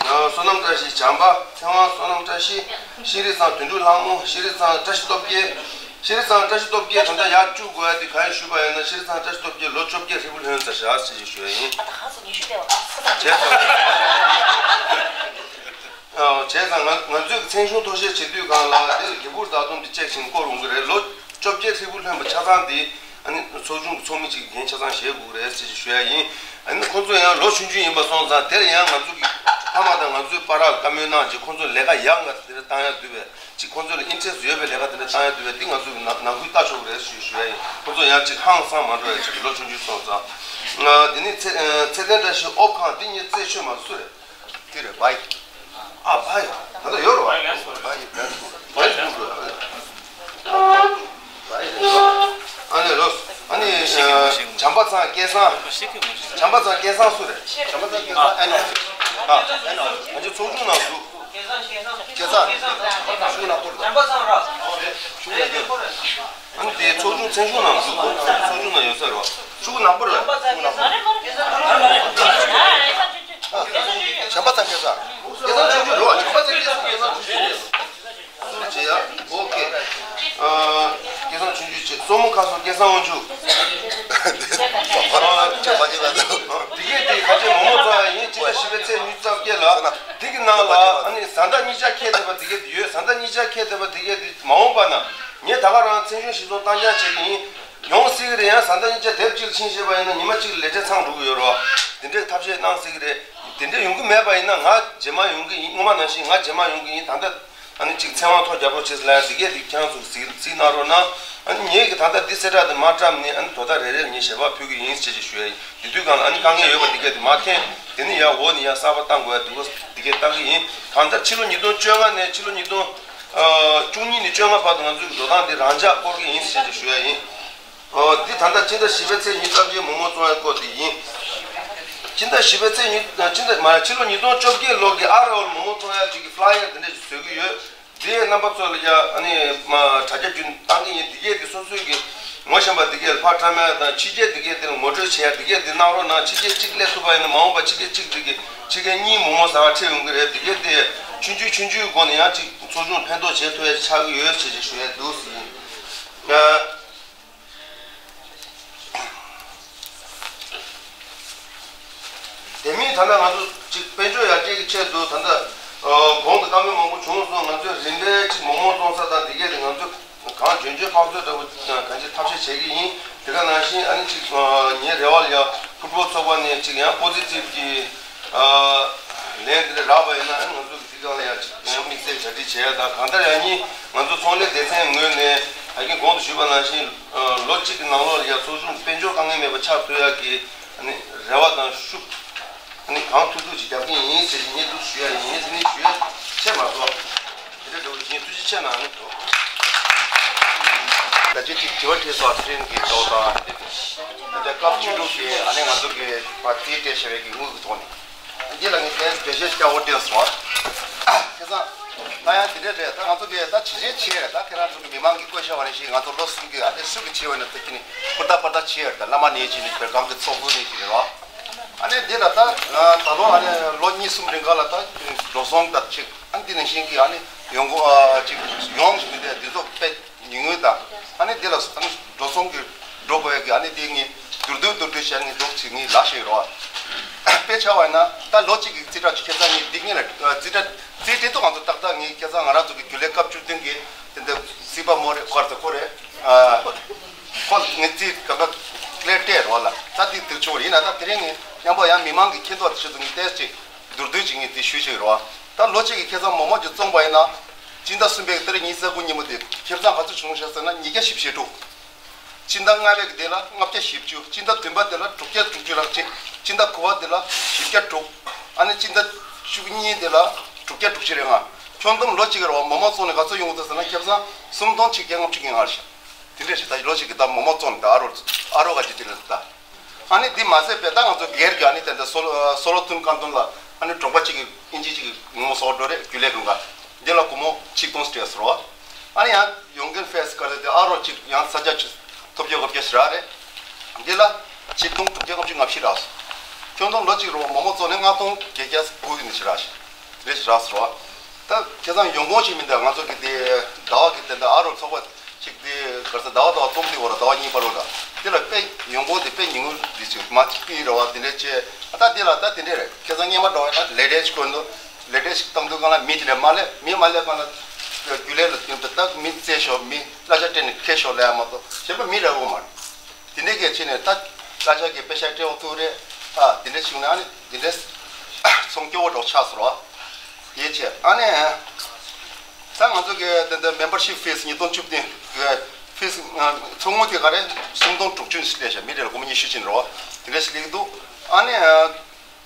བསོད་ནམས་བཀྲ་ཤིས་བྱམས་པ། ཚེ་དབང་བསོད་ནམས་བཀྲ་ཤིས། ཤེས་རིག་ཚང་དོན་གྲུབ་ལྷ་མོ། ཤེས་རིག་ཚང་བཀྲ་ཤིས་སྟོབས་རྒྱལ། ཤེས་རིག་ཚང་བཀྲ་ཤིས་སྟོབས་རྒྱལ་ད་ལྟ་ཡར་བཅུག་དགོས་ཡ་དེ་ག་ཡིན་ཞུས་པ་ཡིན་ན། ཤེས་རིག་ཚང་བཀྲ་ཤིས་སྟོབས་རྒྱལ་ལོ་བཅོ་བརྒྱད་ཧྲིལ་པོ་ལོན་ཚར་ཤག་ཟེར་ཞེས་ཞུ་ཡ་ཡིན། བྱས་ཙང་། བྱས་ཙང་ང་ང་ཚོས་མཚན་གཞུང་ཐོ་བཤད་བྱེད་དུས་སྒང་ལ་དེ་ལ་གི་པུར་བརྡ་དོན་འདི་ཅེག་བྱེད་སྐོར་འོང་གི་རེད། ལོ་བཅོ་བརྒྱད་ཧྲིལ་པོ་ལྷོན་པ་ཆ་ཚང་འདི་ཨ་ནི་ཚོགས་ཆུང་གི་ཚོགས་མི་གཅིག་གི་འགན་ཆ་ཚང་བཞེས་དགོས་ཀྱི་རེད་ཟེར་ཞུ་ཡ་ཡིན། ཨ་ནི་ཁོང་ཚོ་ཡང་ལོ་ཆུང་ཆུང་ཡིན་པ་སོང་ཙང་དེར་ཡང་ང་ཚོ་གི་ཕ་མ་དང་ང་ཚོའི་བར་ལ་བཀའ་མོལ་གནང་རྗེས་ཁོང་ཚོ་ལས་ཀ་ཡག་ང་དེ་འདྲ་བཏང་ཡ་འདུག་པས། ཅིག་ཁོང་ཚོ་ལ་ཨིན་ཊི་རེ་སི་ཡོད་པའི་ལས་ཀ་དེ་འདྲ་བཏང་ཡ་འདུག་པས། འདི་ང་ཚོ་གི་ནང་ནང་ཁུལ་ལྟ་ཆོག་གི་རེད་ཞུ་ཞུ་ཡ་ཡིན། ཁོང་ཚོ་ཡང་ཅིག་ཧང་སང་མ་འགྲོ་ཡ་ཅིག་ལོ་ཆུང་ཆུང་སོང་ཙང་། ང་དེ་ནི་ཚེ་ཚེ་བརྟན་བཀྲ་ཤིས་ཨོབ་ཁང་འདི་ཉིད་རྩད་ཆོད་མ་སུ་རེད། དེ་རེད་བའི། ཨ་བའི། ད་ལྟ་ཡོད་རེད་བ། བའི་བའི་བའི་བའི་བའི། ཨ་ནི་ལོ། ཨ་ནི་བྱམས་པ་ཚང་སྐལ་བཟང་། བྱམས་པ་ཚང་སྐལ་བཟང་སུ་རེད། བྱམས་པ་ཚང་སྐལ་བཟང་ཨེ་ནོ། ཨ་ཨེ་ནོ། ང་ཚོ་ཚོགས་ཆུང་ནང་འདུག་སྐལ་བཟང་སྐལ་བཟང་། ཤུགས་ནག་པོ་རེད། བྱམས་པ་ཚང་ར། ཤུགས་ནག་པོ་རེད། ཨ་ནི་དེ་ཚོགས་ཆུང་ཚན་ཆུང་ནང་འདུག་ཚོགས་ཆུང་ནང་ཡོད་ས་རེད་བ། ཤུགས་ནག་པོ་རེད། ཤུགས་ནག་པོ་རེད། བྱམས་པ་ཚང་སྐལ་བཟང་། སྐལ་བཟང་ཆུང་ཆུང་རེད་བ། བྱམས་པ་ཚང་སྐལ་བཟང་སྐལ་བཟང་ཆུང་ཆུང་རེད། སུ་བྱེད་ཡ། ཨོ་ཁེ། སྐལ་བཟང་ཆུང་ཆུང་བྱེད། སོར་མོ་ཁ་སོ་སྐལ་བཟང་དབང་ཕྱུག་དེ་གས་དེ་ག་ཚོད་མོག་མོག་བཙོང་ཡ་ཡིན། སྤྱི་ཟླ་བཞི་པའི་ཚེས་ཉི་ཤུ་རྩ་བརྒྱད་ལ་དེ་གི་ནང་ལ་ཨ་ནི་བཟའ་ཟླ་གཉིས་ཆ་འཁེལ་བསྡད་པ་དེ་གས་དེ་ཡོད། བཟའ་ཟླ་གཉིས་ཆ་འཁེལ་བསྡད་པ་དེ་གས་དེ་མ་འོངས་པ་ན་ངས་ད་ག་རང་མཚན་གཞུང་གཞིར་བཟུང་གཏན་འཁེལ་བྱེད་ཀྱི་ཡིན། ཡོང་སྲིད་ཀྱི་རེད། ཡང་བཟའ་ཟླ་གཉིས་ཆ་དེབ་གཅིག་ལ་ཕྱིན་ཤེས་པ་ཡིན་ན་ཉི་མ་གཅིག་ལ་ལས་བྱེད་ཚང་འགྲོ་གི་ཡོད་རེད་བ། དེ་འདྲའི་ཐབས་ཤེས་གནང་སྲིད་ཀྱི་རེད། དེ་འདྲ་ཡོང་གི་མེད་པ་ཡིན་ན་ང་རྗེས་མ་ཡོང་གི་ཡིན། སྔོན་མ་ནང་བཞིན་ང་རྗེས་མ་ཡོང་གི་ཡིན། ད་ལྟ་ཨ་ནི་གཅིག་ཚེ་དབང་ཐོག་རྒྱག་རོགས་བྱེད་ཟེར་ལ་ཡང་དེ་གས་དེ་ཁྱེད་རང་ཚོ་གཟིགས་གཟིགས་གནང་རོགས་གནང་། ཨ་ནི་ངེད་ཀྱི་ད་ལྟ་འདི་གསལ་བསྒྲགས་དེ་མ་བཀྲམ་ནས་ཨ་ནི་དོ་བདག་རེ་རེར་ངས་ཞལ་པར་ཕུལ་གི་ཡིན་ཞེས་ཞུ་ཡ་ཡིན། དེ་དུས་སྒང་ལ་ཨ་ནི་དཀའ་ངལ་ཡོད་པ་དེ་གས་དེ་མ་འཐེན། དེ་ནི་ཡང་འོག་ནས་ཡང་གསར་པ་བཏང་དགོས་ཡ་འདུག་ག་དེ་གས་བཏང་གི་ཡིན། གང་ལྟར་ཕྱི་ལོ་ཉིས་སྟོང་བཅོ་ལྔ་ནས་ཕྱི་ལོ་ཉིས་སྟོང་བཅུ་གཉིས་ནས་བཅོ་ལྔ་བར་དུ་ང་ཚོའི་འགྲོ་སྟངས་འདི་རང་འཇགས་སྐོར་གི་ཡིན་ཞེས་ཞུ་ཡ་ཡིན། འདི་ད་ལྟ་ཕྱི་ཟླ་བཞི་པའི་ཚེས་ཉི་ཤུ་རྩ་བརྒྱད་མོག་མོག་བཙོང་ཡ་སྐོར་དེ་ཡིན། ཕྱི་ཟླ་བཞི་པའི་ཚེས་ཉི་ཕྱི་ཟླ་མ་ཕྱི་ལོ་ཉིས་སྟོང་བཅོ་བརྒྱད་ལོ་གི་ཨ་རོལ་མོག་མོག་བཙོང་ཡ་ཅིག་གི་ཕ་ལ་ཡར་དེ་འདྲ་ཞིག་བཟོ་གི་ཡོད། འདི་རྣམ་པ་ཚོ་ལ་ཡ་ཨ་ནི་མ་དྲ་རྒྱ་བརྒྱུད་བཏང་གི་ཡིན། འདི་གས་དེ་སོ་སོའི་གི་ ངོ་ཤེས་པ་འདི་གས་ཕར་ཁྲ་མ་དང་ཕྱི་རྒྱལ་འདི་གས་དེ་ལ་ངོ་སྤྲོད་བྱེད་ཡ་འདི་གས་འདི་གནང་རོགས་གནང་། ཕྱི་རྒྱལ་གཅིག་སླེབས་ཐུབ་པ་ཡིན་ན་མ་འོངས་པ་ཕྱི་རྒྱལ་གཅིག་འདི་གས་ཕྱི་རྒྱལ་གཉིས་མོག་མོག་ཟ་བ་ཁྲིད་ཡོང་གི་རེད། འདི་གས་དེ་ཆུང་ཆུང་ཆུང་ཆུང་སྒོ་ནས་ཡང་གཅིག་ཚོགས་ཆུང་ཕན་ཐོགས་བྱེད་ཐུབ་ཡ་ཆགས་ཀྱི་ཡོད་ཅེས་ཞུ་ཡ་འདུག་ཟེར། དེ་མིན་ད་ལྟ་ང་ཚོ་ཅིག་དཔལ་འབྱོར་ཡར་རྒྱས་ཀྱི་ཆེད་དུ་ད་ལྟ་གོང་དུ་བཀའ་མོལ་མང་པོ་བྱུང་སོང་། ང་ཚོས་རིམ་པས་ཅིག་མོག་མོག་བཙོང་ས་དང་འདི་གས་དེ་ང་ཚོས་གང་འཇོན་འཇོན་དཔག་ཚོད་འདྲ་བོ་གང་ཅི་ཐབས་ཤེས་བྱེད་ཀྱི་ཡིན། དེ་ག་ནང་བཞིན་ཨ་ནི་ཅིག་ངའི་རེ་བ་ལ་ཡང་ཕུཊ་སྦོལ་ཚོགས་པ་ནས་ཅིག་ཡང་པོ་ཟི་ཊིབ་ཀྱི་ལན་དེ་འདྲ་རག་པ་ཡིན་ན་ཨ་ནི་ང་ཚོ་གི་འདི་ག་ལ་ཡང་ཅིག་ཡང་དམིགས་བསལ་གྲ་སྒྲིག་བྱེད་ཡ་དང་། གང་ལྟར་ཡང་ནི་ང་ཚོ་ཚོང་ལས་སྡེ་ཚན་ངོས་ནས་ད་གིན་གོང་དུ་ཞུས་པ་ནང་བཞིན་ལོ་གཅིག་གི་ནང་ལོགས་ལ་ཡང་ཚོགས་ཆུང་དཔལ་འབྱོར་དཀའ་ངལ་མེད་པ་ཆགས་ཐུབ་ཡ་གི་ཨ་ནི་རེ་བ་དང་ཤུགས་ཨ་ནི་གང་ཐུབ་ཐུབ་ཅིག་རྒྱབ་ཀྱི་ཡིན་ཟེར་གྱི་སྙན་ཐོ་ཞུ་ཡ་ཡིན་ཟེར་ནས་ཞུ་ཡ་ཆེ་མ་གཏོགས་དེ་འདྲ་འདྲ་བོ་ཡིན། ཐུགས་རྗེ་ཆེ་གནང་ནས་འགྲོ། ད་ཅི་ཅིག་དྲི་བ་དྲིས་སོང་། ཨ་ཕྲན་གྱི་ཐོག་དང་དེ་ད་ལྟ་སྐབས་བཅུ་དྲུག་གི་ཨ་ནི་ང་ཚོ་གི་ཕར་དེའི་གྲས་ཞེས་པའི་གི་དངུལ་གྱི་ཐོག་ནས་འདི་ལ་ངས་དེ་འགྲེལ་བཤད་སྐྱ་བོ་བསྟན་སོང་། བྱས་ཙང་ད་ཡང་དེ་འདྲ་རེད། ད་ང་ཚོ་གི་ད་ཇི་བྱས་བྱས་རེད། ད་ཁྱེད་རང་ཚོ་གི་མི་མང་གི་བཀོད་ཤག་བ་རེ་ཞིག་ང་ཚོ་ལོ་གསུམ་གི་ཨ་ནི་སུ་གི་བྱས་བ་ན་ད་ཁྱེད་ནི་ཧུར་ཐག་པར་ཐག་བྱས་རེད། ད་བླ་མ་ནས་ཅི་ནི་བོད་ཁང་གི་ཚོགས་གཙོ་ནས་ཅི་རེད་རོ། ཨ་ནི་འདི་ལ་ད་ད་ལོ་ཨ་ནི་ལོ་གཉིས་གསུམ་རིང་ག་ལ་ད་འགྲོ་སོང་ད་ཅིག་ཨ་ནི་འདི་ནང་བཞིན་གི་ཨ་ནི་ཡོང་སྒོ་ཨ་ཅིག་ཡོང་བཞིན་འདི་འདི་ཚོ་དཔེ་ཉུང་ངུ་དང་། ཨ་ནི་འདི་ལ་ཨ་ནི་འགྲོ་སོང་གི་འགྲོ་དགོས་ཡ་གི་ཨ་ནི་འདི་ངས་བསྡུར་བསྡུར་བསྡུར་བསྡུར་བྱས་ངས་འགྲོ་ཅིག་ངས་ལ་ཞིག་རོ། དཔེ་ཆ་བ་ཡིན་ན་ད་ལོ་གཅིག་གི་རྩིས་ཁྲ་ཅིག་ཁྱེད་ཚང་ངས་འདི་ངས་ལ་རྩིས་ཁྲ་རྩིས་ཁྲ་དུ་ང་ཚོ་ཏག་ཏག་ངས་ཁྱེད་ཚང་ང་རང་ཚོ་གི་རྒྱུན་ལས་སྐབས་བཅུ་བདུན་གི་དེ་འདི་སྲིད་པ་མོ་རེ་ཁོ་ར་ཚོ་ཁོ་རེ་ཨ་ཁོ་ངས་རྩིས་ག་ག་ལེ་སྤྲད་རོགས་ལ། ད་འདི་དུ་ཆུ་བ་ཡིན་ན་ད་དེ་རིང་ངས་མཉམ་པོ་ཡང་མི་མང་གི་མཁྱེན་རྟོགས་ཆེད་དུ་ངས་ཏེས་ཅིག་བསྡུར་བསྡུར་ཅིག་ངས་དེ་ཞུས་ཤིག་རོགས། ད་ལོ་གཅིག་གི་ཁྱེད་ཚང་མོག་མོག་ཅིག་བཙོང་པ་ཡིན་ན་སྤྱི་ཟླ་གསུམ་པའི་ཏ་རིག་ཉི་ཤུ་རྩ་དགུ་ཉིན་མོ་དེ་ཁྱེད་ཚང་ག་ཚོད་བྱུང་ཤག་ཟེར་ན་ཉིས་བརྒྱ་བཞི་བཅུ་ཞེ་དྲུག་སྤྱི་ཟླ་ལྔ་པའི་དེ་ལ་ལྔ་བརྒྱ་བཞི་བཅུ། སྤྱི་ཟླ་བདུན་པ་དེ་ལ་དྲུག་བརྒྱ་དྲུག་ཅུ་ལྷག་ཅིག་སྤྱི་ཟླ་དགུ་པ་དེ་ལ་བཞི་བརྒྱ་དྲུག་ཨ་ནི་སྤྱི་ཟླ་བཅུ་གཉིས་དེ་ལ་དྲུག་བརྒྱ་དྲུག་ཅུ་རེ་ལྔ། ཁྱོན་བསྡོམས་ལོ་གཅིག་གི་རོགས་མོག་མོག་བཙོང་ནས་ག་ཚོད་ཡོང་གི་འདུག་ཟེར་ན་ཁྱེད་ཚང་སུམ་སྟོང་ཆིག་བརྒྱ་ལྔ་བཅུ་གི་ལྔ་རེད་ཤག་དེ་འདྲས་ཞིག་ད་ལོ་གཅིག་གི་ད་མོག་མོག་བཙོང་ནས་ད་ཨ་རོགས་ཨ་རོགས་ག་ཅིག་དེ་ལ་ད། ཨ་ནི་འདི་མ་ཟད་པའི་ད་ང་ཚོ་སྒེར་གྱི་ཨ་ནི་དེ་འདྲ་སོ་ལོ་སོ་ལོ་ཐུན་ཀན་ཏོན་ལ་ཨ་ནི་གྲོང་པ་གཅིག་གི་ཨིན་ཇི་གཅིག་གི་ངོ་སོགས་འགྲོ་རེད། རྒྱུན་ལས་ཀུན་དགའ་འདི་ལ་སྒོར་མོ་ཆིག་སྟོང་སྤྲད་ཟེར་བ། ཨ་ནི་ཡང་ཡོང་མཁན་ཕེ་སི་ག་རེ་དེ་ཨ་རོགས་གཅིག་ཡང་ས་ཆ་ཆུ་ཐོབ་རྒྱ་འགོར་རྒྱ་ཞེ་དྲག་རེད། འདི་ལ་ཆིག་སྟོང་དྲུག་བརྒྱ་ལྔ་བཅུ་ང་བཞི་རག་སོང་། ཁྱོན་བསྡོམས་ལོ་གཅིག་རོགས་མོག་མོག་བཙོང་ནས་ལྔ་སྟོང་བརྒྱད་བརྒྱ་དགུ་ཡིན་ནི་ཞེ་དྲག་ཞིག་རེད་ཞེ་དྲག་ཟེར་བ། ད་ཁྱེད་ཚང་ཡོང་ཁུངས་ཤིག་མིན་ད་ང་ཚོ་གི་དེ་ཟླ་བ་གི་དེ་འདྲ་ཨ་རོགས་ཚོགས་པ། གཅིག་དེ་ག་ས་ཟླ་བ་ཟླ་བ་སྟོང་དེ་བོ་ར་ཟླ་བ་གཉིས་བར་བོ་ར། དེ་ལ་དཔེ་ཡོང་སྒོ་དེ་དཔེ་ཉུང་ངུ་དེ་ཅིག་མ་ཅིག་པི་ར་བ་དེ་འདྲ་བྱས། ཨ་ད་དེ་ལ་ད་དེ་འདྲ་རེད། ཁྱེད་ཚང་སྔོན་མ་འགྲོ་བ་ད་ལས་གྲྭའི་སྐོར་འདུག་ལས་གྲྭའི་ཞིག་བཏང་དུས་སྒང་ལ་མི་དེ་འདྲ་མ་སླེབས། མི་མ་སླེབས་སྒང་ལ་རྒྱུན་ལས་ལ་དེ་འདྲ་ད་མི་བཙལ་ཤོག་མི་གླ་ཆ་སྤྲད་ནས་ཁྱེར་ཤོག་ལབ་ཡ་མ་གཏོགས་གཞན་པ་མི་རག་གི་མ་རེད། དེ་འདྲའི་གལ་ཆེ་ནས་ད་གླ་ཆ་གི་པེ་ཤ་སྤྲད་འོ་ཐུག་རེད། ཨ་དེ་འདྲ་བྱུང་ན་ཨ་ནི་དེ་འདྲ་ཚོང་སྐྱོ་བོ་འགྲོ་ཆགས་སོང་ར། དེ་བྱས་ཨ་ནི། ད་ང་ཚོ་གི་དེ་འདྲ་མེམ་བར་ཤིབ་ཕི་སི་ཉིས་སྟོང་བཅུ་བདུན་གི་ཕི་སི་ཚོགས་དངུལ་དེ་ག་རེ་སུམ་སྟོང་དྲུག་ཅུ་སླེབས་ཤག་མི་རེ་ལ་སྒོར་མོ་ཉི་ཤུ་ཕྱིན་རོ། དེ་འདྲ་ཞིག་སླེབས་འདུག་ཨ་ནི་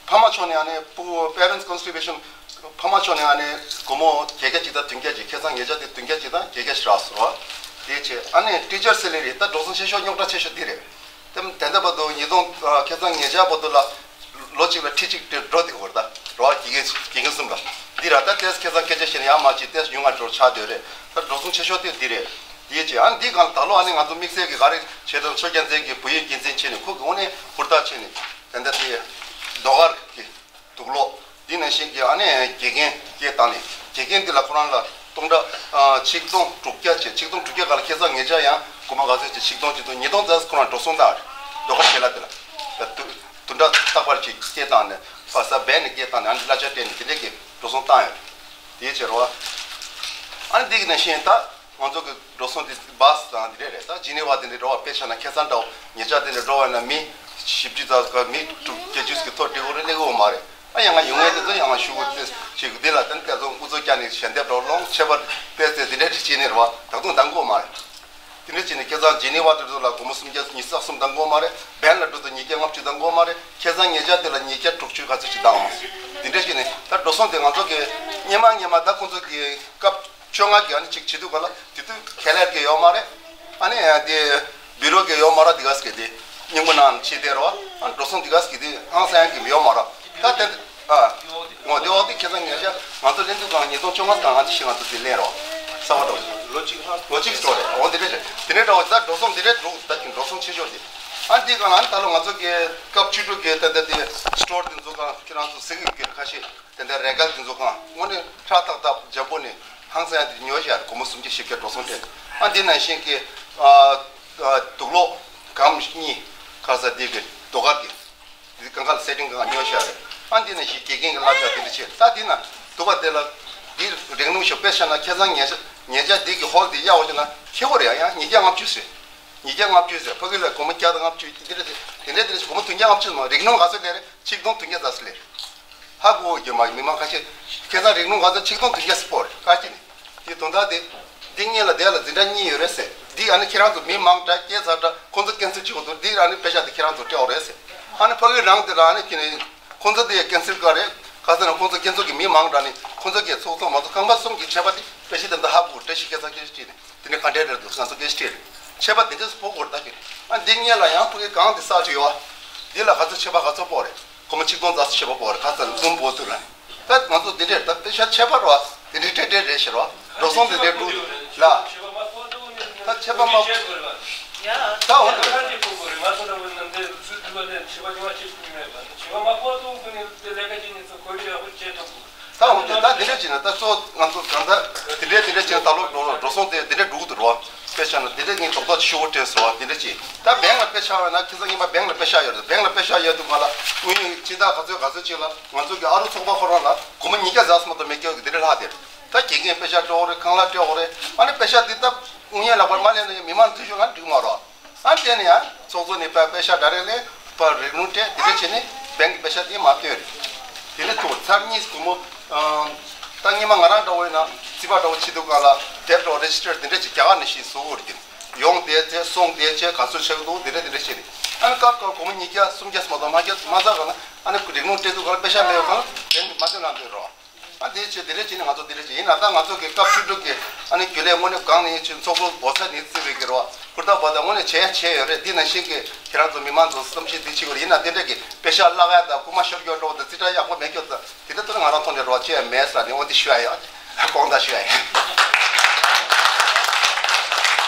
ཕ་མ་ཕྱོགས་ནས་ཨ་ནི་ཕྲུ་གུ་པེ་རེན་ཊི་ཀོན་ཊི་རི་བྷུ་ཤན་ཕ་མ་ཕྱོགས་ནས་ཨ་ནི་སྒོར་མོ་བརྒྱད་བརྒྱ་གཅིག་དང་བདུན་བརྒྱ་གཅིག་ཁྱེད་ཚང་ཉེ་ཆར་དེ་བདུན་བརྒྱ་གཅིག་དང་བརྒྱད་བརྒྱ་ཞིག་རག་སོང་རོ། དེ་བྱས་ཨ་ནི་ཊི་ཅར་སེ་ལེ་རི་ད་འགྲོ་སོང་ཆེ་ཤོས་རྙོག་དྲ་ཆེ་ཤོས་འདི་རེད། དེ་དེ་འདྲ་བར་དུ་ཉིས་སྟོང་ཁ་སང་ཉེ་ཆར་བར་དུ་ལ་ལོ་གཅིག་ལ་ཁྲི་གཅིག་འགྲོ་འགྲོ་དེ་བར་ད་རོ་དགེ་རྒན་དགེ་རྒན་གསུམ་ལ་འདི་ར་ད་ཏེས་ཁ་སང་སྐད་ཆ་བཤད་ན་ཡང་མ་བྱེད་ཏེས་ཉུང་ང་འགྲོ་ཆགས་སྡོད་རེད། ད་འགྲོ་སོང་ཆེ་ཤོས་དེ་འདི་རེད། དེ་བྱས་ཨ་ནི་འདི་གང་ད་ལོ་ཨ་ནི་ང་ཚོ་དམིགས་བསལ་གྱི་ག་རེ་བྱས་དང་ཆོས་རྒྱལ་མཚན་གྱི་བུ་ཡོན་རྒྱལ་མཚན་བྱས་ནས་ཁོ་གི་དངོས་གནས་ཧུར་ཐག་བྱས་ནས་དེ་འདྲ་དེ་ཟློས་གར་གྱི་དུག་ལོག་འདི་ནང་བཞིན་གྱི་ཨ་ནི་དགེ་རྒན་སྐད་བཏང་ནས་དགེ་རྒན་འདི་ལ་ཁོ་རང་ལ་སྟོང་ཕྲག་ཨ་ཆིག་སྟོང་དྲུག་བརྒྱ་བྱས། ཆིག་སྟོང་དྲུག་བརྒྱ་ག་ལ་ཁེ་བཟང་ངེད་ཅག་ཡང་སྒོར་མོ་ག་ཚོད་བྱས་ཆིག་སྟོང་ཆིག་སྟོང་ཉིས་སྟོང་ཙམ་ཁོ་རང་འགྲོ་སོང་བཏང་རེད། ཟློས་གར་བྱེད་ལ་དེ་ལ་དུ་དུ་འདྲ་རྟག་པར་ཅིག་སྐད་བཏང་ནས་ཕ་ས་བན་ནས་སྐད་བཏང་ནས་ཨ་ནི་གླ་ཆ་སྤྲད་ནས་དེ་འདྲས་ཀྱི་འགྲོ་སོང་བཏང་ཡོད་རེད། དེའི་ཕྱིར་རོ། ཨ་ནི་འདི་གི་ནང་བཞིན་ད་ང་ཚོ་གི་འགྲོ་སོང་དེ་བཱས་དང་དེ་འདྲས་རེད། ད་ཇི་ནི་ཝ་དེ་འདྲས་འགྲོ་བ་དཔེ་ཆ་ན་ཁེ་བཟང་འདྲ་བོ་ཉེ་ཆར་དེ་འདྲས་འགྲོ་བ་ན་མི་བཞི་བཅུ་ཙམ་ག་མི་དྲུག་བརྒྱད་ཅུ་ཙམ་གི་ཐོག་འགྲིག་གི་རེད་ལེགས་འོ་མ་རེད། ཨ་ཡང་ང་ཡོང་ངེས་དེ་ཚོ་ཡང་ང་ཞུ་དགོས་དེ་ཞིག་དེ་ལ་དེ་ནི་དེ་ཚོ་འུ་ཚོ་བསྐྱར་ནས་ཞལ་འདེབས་རོགས་ལོང་ཁྱད་པར་དཔེ་ཚེ་དེ་འདྲས་ཅིག་བྱས་ནས་རེད་བ། ད་དུང་འདང་གི་འོ་མ་རེད། དེ་འདྲ་བྱས་ནས་ཁྱེད་ཚང་ཇི་ནི་ཝ་འགྲོ་དུས་ལ་སྒོར་མོ་སུམ་བརྒྱ་ཉི་ཤུ་རྩ་གསུམ་འདང་གི་འོ་མ་རེད། བན་ལ་འགྲོ་དུས་ཉིས་བརྒྱ་ལྔ་བཅུ་འདང་གི་འོ་མ་རེད། ཁྱེད་ཚང་ཉེ་ཆར་དེ་ལ་ཉིས་བརྒྱ་དྲུག་ཅུ་ག་ཚོད་ཅིག་འདང་མ་སོང་། དེ་འདྲ་བྱས་ནས་ད་འགྲོ་སོང་དེ་ང་ཚོ་གི་སྔོན་མ་སྔོན་མ་ད་ཁོང་ཚོ་གི་སྐབས་བཅོ་ལྔ་གི་ཨ་ནི་ཅིག་བྱེད་དུས་ག་ལ་དེ་དུས་ཁེ་ལས་ཀྱི་ཡོད་མ་རེད། ཨ་ནི་དེ་བི་རོ་གི་ཡོད་མ་རེད། དེ་ག་ཟེར་གི་དེ་སྙིང་པོ་ནང་ཕྱི་དེ་རོ། ཨ་འགྲོ་སོང་དེ་ག་ཟེར་གི་དེ་ཧང་སང་གི་ཡོད་མ་རེད། ད་དེ་ཨ་ངོ་དེ་འོག་དེ་ཁྱེད་ཚང་ཉེ་ཆར་ང་ཚོ་ལེན་དུས་གང་ཉིས་སྟོང་བཅོ་ལྔ་གང་ང་ཚོ་ཞིག་ང་ཚོ་དེ་ལེན་རོ། གསར་པ་འགྲོ། ལོ་གཅིག་ལྷག་ལོ་གཅིག་སི་ཊོར་རེད། འོ་འདི་འདྲ་རེད། དེ་ནས་འདྲ་བོ་ད་འགྲོ་སོང་འདི་འདྲ་འགྲོ་ད་ཀྱི་འགྲོ་སོང་ཆེ་ཤོས་དེ། ཨ་འདི་ག་ལ་ཨ་ནི་ད་ལོ་ང་ཚོ་གི་སྐབས་བཅུ་དྲུག་གི་ད་ད་དེ་སི་ཊོར་དེ་ཚོ་གང་ཁྱེད་རང་ཚོ་གཟིགས་ཡོད་ཀྱི་ཁ་ཤས། དེ་འདྲ་རས་གལ་དེ་ཚོ་གང་དངོས་གནས་ཁྲ་ཏག་ཏག་འཇམ་པོ་ནས་ཧང་སང་ཡ་དེ་ཉོ་བཞག་རེད། སྒོར་མོ་སུམ་བརྒྱ་བཞི་བརྒྱ་འགྲོ་སོང་སྤྲད། ཨ་འདི་ནང་བཞིན་གི་ཨ་ཨ་དུག་ལོག་སྒམ་གཉིས་ཁ་ས་དེ་གི་རྡོ་དཀར་གི། འདི་གང་ག་ལ་སེ་ཊིང་གང་ཉོ་བཞག་རེད། ཨ་འདི་ནང་བཞིན་དགེ་རྒན་གྱི་བསླབ་བྱ་དེ་འདྲ་བྱེད་ད་འདི་ན་འདུག་པ་དེ་ལ་འདི་རིང་ལུང་ཞིག་དཔེ་བཞག་ན་ཁ་སང་ཉེ་ཆར་ཉེ་ཆར་འདི་གི་ཧོལ་འདི་གཡར་བ་བྱས་ན་ཁེ་པོ་རེད། ཡང་ཡང་ཉིས་བརྒྱ་ལྔ་བཅུ་ཟེར། ཉིས་བརྒྱ་ལྔ་བཅུ་ཟེར། ཕ་གི་ལ་སྒོར་མོ་བརྒྱ་དང་ལྔ་བཅུ་འདི་འདྲ་དེ་འདྲ་དེ་འདྲ་སྒོར་མོ་བདུན་བརྒྱ་ལྔ་བཅུ་མ་རིང་ལུང་ག་ཚོད་སླེབས་རེད། ཆིག་སྟོང་བདུན་བརྒྱ་ཙམ་སླེབས་རེད། ཧ་གོ་གི་མ་མི་མང་ཁ་ཤས་ཁ་སང་རིང་ལུང་ག་ཚོད་ཆིག་སྟོང་བདུན་བརྒྱ་སྤོ་རེད། ཁ་ཅིག་ནི། དེ་དོན་དག་དེ། འདི་གཉིས་ལ་དེ་ལ་འཛིན་གྲྭ་གཉིས་ཡོད་རེད་ཟེར། འདི་ཨ་ནི་ཁྱེད་རང་ཚོ་མི་མང་དྲགས་སྐྱེས་ཚར་དྲགས་ཁོང་ཚོ་ཀན་སེལ་བྱེད་དགོས་འདུག་འདི་ཨ་ནི་དཔེ་ཆ་དེ་ཁྱེད་རང་ཚོ་སྤྲད་དགོས་རེད་ཟེར། ཨ་ནི་ཕ་གི་རང་དེ་ལ་ཨ་ནི་ཁྱེད་ནི་ཁོང་ཚོ་དེ་ཀན་སེལ་ག་རེད། ག་ཟེར་ན་ཁོང་ཚོ་ཁྱེད་ཚོ་གི་མི་མང་དྲགས་ནི་ཁོང་ཚོ་གི་ཚོགས་གཙོ་མ་གཏོགས་ཁང་པ་གསུམ་གྱི་ཆད་པ་དེ་དཔེ་ཆ་དེ་འདི་ཧ་གོ་བཀྲ་ཤིས་སྐད་ཆ་སྐད་ཆ་དྲིས་ནས་དེ་ནི་ག་འདྲས་རེད་འདུག་ང་ཚོ་སྐད་ཆ་དྲིས་རེད། ཆད་པ་དེ་འདྲས་སུ་ཕོག་དགོས་རེད་ད་ཁྱེད། ཨ་འདི་གཉིས་ལ་ཡང་ཕ་གི་གང་དེ་བསགས་བཅུག་ཡོད་བ། འདི་ལ་ག་ཚོད་ཆད་པ་ག་ཚོད་ཕོག་རེད། སྒོར་མོ་ཆིག་སྟོང་ཙམ་ཞེ་པོ་འགོར་རེད། ཁ་ཚ་ནས་འབུམ་འབོར་ཐུབ་ལ། ད་ང་ཚོ་འདི་འདྲས་ད་དཔེ་ཆ་ཁྱད་པར་བ་དེ་འདྲས་སྤྲད་སྤྲད་རེད་ཤེས་རོགས། འགྲོ་སོང་དེ་འདྲས་འགྲོ་ལ། ད་ཁྱད་པར་མ། ད་འོ་འདྲས། ད་འོ་འདྲས་ད་འདི་འདྲས་བྱས་ན་ད་གཙོ་ང་ཚོ་གང་ལྟར་དེ་འདྲས་དེ་འདྲས་བྱས་ན་ད་ལོ་འགྲོ་ལོ་འགྲོ་སོང་དེ་འདི་འདྲས་འགྲོ་གི་འདུག་རོགས། དཔེ་ཆ་ན་དེ་འདྲས་ངས་རྡོག་རྡོག་ཤོར་བ་སྤྲད་སོང་བ་དེ་འདྲས་ཅིག་ད་བེང་ལ་དཔེ་ཆ་ཡོད་ན་ཁྱེད་ཚོ་སྔོན་མ་བེང་ལ་དཔེ་ཆ་ཡོད་རེད། བེང་ལ་དཔེ་ཆ་ཡོད་དུས་ང་ལ་དངུལ་ཡོད་སྤྱི་ཟླ་ག་ཚོད་ག་ཚོད་ཅིག་ལ་ང་ཚོ་གི་ཨ་རུ་ཚོགས་པ་ཁོ་རང་ལ་སྒོར་མོ་ཉིས་བརྒྱ་ཟ་སོང་མ་གཏོགས་མེད་སྐྱོ་གི་དེ་འདྲ་ལྷག་དེར། ད་དགེ་རྒན་དཔེ་ཆ་སྤྲོད་རེད། ཁང་གླ་སྤྲོད་རེད། ཨ་ནི་དཔེ་ཆ་འདི་ད་དངུལ་ཡན་ལག་པར་མ་ལེན་ན་ཡང་མི་མང་འཐུས་ཤོར་ང་འགྲིག་མ་རོགས། ཨ་ནི་དེ་ནི་ཡང་ཚོགས་གཙོ་ནས་དཔེ་དཔེ་ཆ་འདྲ་རེ་ལེན་པར་རིག་ལུང་སྤྲད་དེ་འདྲ་བྱས་ནས་བེང་གི་དཔེ་ཆ་དེ་མ་སྟོན་རེད། དེ་ནི་ཐུག་ཚར་གཉིས་སྒོར་མོ། ད་སྔོན་མ་ང་རང་འདྲ་བོ་ཡིན་ན་རྩིས་པ་འདྲ་བོ་བྱེད་དུས་སྒང་ལ་དེབ་འདྲ་བོ་རེ་ཇི་སི་ཊར་དེ་འདྲ་ཅིག་རྒྱ་གར་ནས་ཤིག་བཟོ་དགོས་རེད། དེ་ཡོང་དེ་བྱས་སོང་དེ་བྱས་ག་ཚོད་ཆགས་འདུག་དེ་འདྲ་དེ་འདྲ་བྱས་རེད། ཨ་ནི་སྐབས་སྐབས་སྒོར་མོ་ཉིས་བརྒྱ་སུམ་བརྒྱ་མ་གཏོགས་མ་ཁྱབ་མ་ཚར་ག་ན་ཨ་ནི་རིག་ལུང་སྤྲད་དུས་སྒང་ལ་དཔེ་ཆ་མེད་པ་གང་དེ་མ་སྟོན་ལ་འདོད་རོགས། ཨ་དེ་བྱས་དེ་འདྲ་བྱས་ནས་ང་ཚོ་དེ་འདྲ་བྱས་ཡིན་ན་ད་ང་ཚོ་གི་སྐབས་བཅུ་དྲུག་གི་ཨ་ནི་རྒྱུན་ལས་དངོས་གནས་གང་ནས་ཡིན་ཚོགས་གཙོ་འབོ་ཚ་ནས་བརྩི་བའི་གི་རོགས་ཧུར་ཐག་འབད་ཐག་དངོས་གནས་བྱས་བྱས་ཡོད་རེད། འདི་ནང་བཞིན་གི་ཁྱེད་རང་ཚོ་མི་མང་ཚོ་བསམ་ཤེས་འདི་བྱེད་དགོས་རེད། ཡིན་ན་དེ་འདྲ་གི་དཔེ་ཤག་བརླག་ཡ་དང་རྐུ་མ་ཤོར་རྒྱུ་འགྲོ་དང་རྩིས་ཁྲ་ཡག་པོ་མེད་རྒྱུ་དང་དེ་འདྲ་ཐོག་ནས་ང་རང་ཐོག་ནས་རོགས་བྱས་ཡ་མེད་ཟེར་ནས་འོ་འདི་ཞུ་ཡ་ཡོད། དགོངས་དག་ཞུ་ཡ་ཡིན།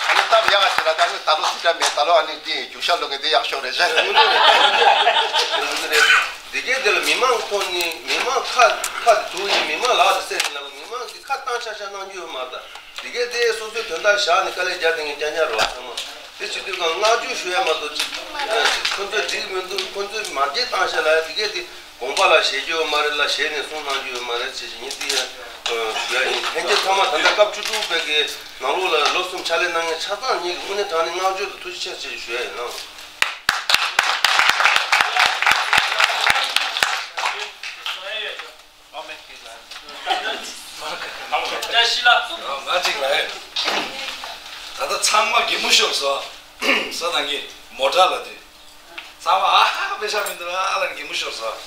ཨ་ནི་སྟབས་ཡག་ག་ཞིག་ལ་ད་ནི་ད་ལོ་རྩིས་ཁྲ་མེད། ད་ལོ་ཨ་ནི་འདི་རྒྱུག་ཤར་ལོ་གི་འདི་ཡག་ཤོས་རེད་ཟེར། དངོས་གནས་རེད། དངོས་གནས་རེད། འདི་གའི་འདི་ལ་མི་མང་ཁོ་ནི་མི་མང་ཁ་ཁ་དེ་དུག་ཡིན་མི་མང་ལག་དེ་སེར་ཡིན་ལ་མི་མང་གི་ཁ་བཏང་ཤག་ཤག་གནང་རྒྱུ་ཡོད་མ་རེད། འདི་གའི་དེ་སོ་སོའི་དོན་དག་བཞག་ནས་དཀའ་ལས་རྒྱག་དེ་ངས་རྐྱང་རྐྱང་རེད་བ་ཚང་མ། དེ་བྱེད་དུས་གང་བསྔགས་བརྗོད་ཞུ་ཡ་མ་གཏོགས་ཅིག་ཁོ་ཚོས་འགྲིག་མི་འདུག་ཁོ་ཚོས་མ་བརྗེད་བཏང་ཤག་ལ་འདི་གའི་དེ། དགོངས་པ་ལ་བཞེས་རྒྱུ་ཡོད་མ་རེད་ལ་བཞེས་ནས་གསུང་གནང་རྒྱུ་ཡོད་མ་རེད་ཅེས་ངས་འདི་ཡང་ཞུ་ཡ་ཡིན། ལྷན་རྒྱས་ཚང་མ་ད་ལྟ་སྐབས་བཅུ་དྲུག་པའི་གི་ནང་ལོགས་ལ་ལོ་གསུམ་ཕྱག་ལས་གནང་མཁན་ཆ་ཚང་ཉིད་ཀྱི་དངོས་གནས་དྲང་གནས་བསྔགས་བརྗོད་དང་ཐུགས་རྗེ་ཆེ་ཞེས་ཞུ་ཡ་ཡིན་ནོ། བཀྲ་ཤིས་ལགས། ང་གཅིག་ལ་ད་ལྟ་ཚང་མ་གད་མོ་ཤོར་སོང་། ས་དང་གི་མོ་ཊ་ལ་དེ། ཚང་མ་ཨ་ཧ་དཔེ་ཆ་མི་འདུག་ཨ་ལ་གད་མོ་ཤོར་སོང་།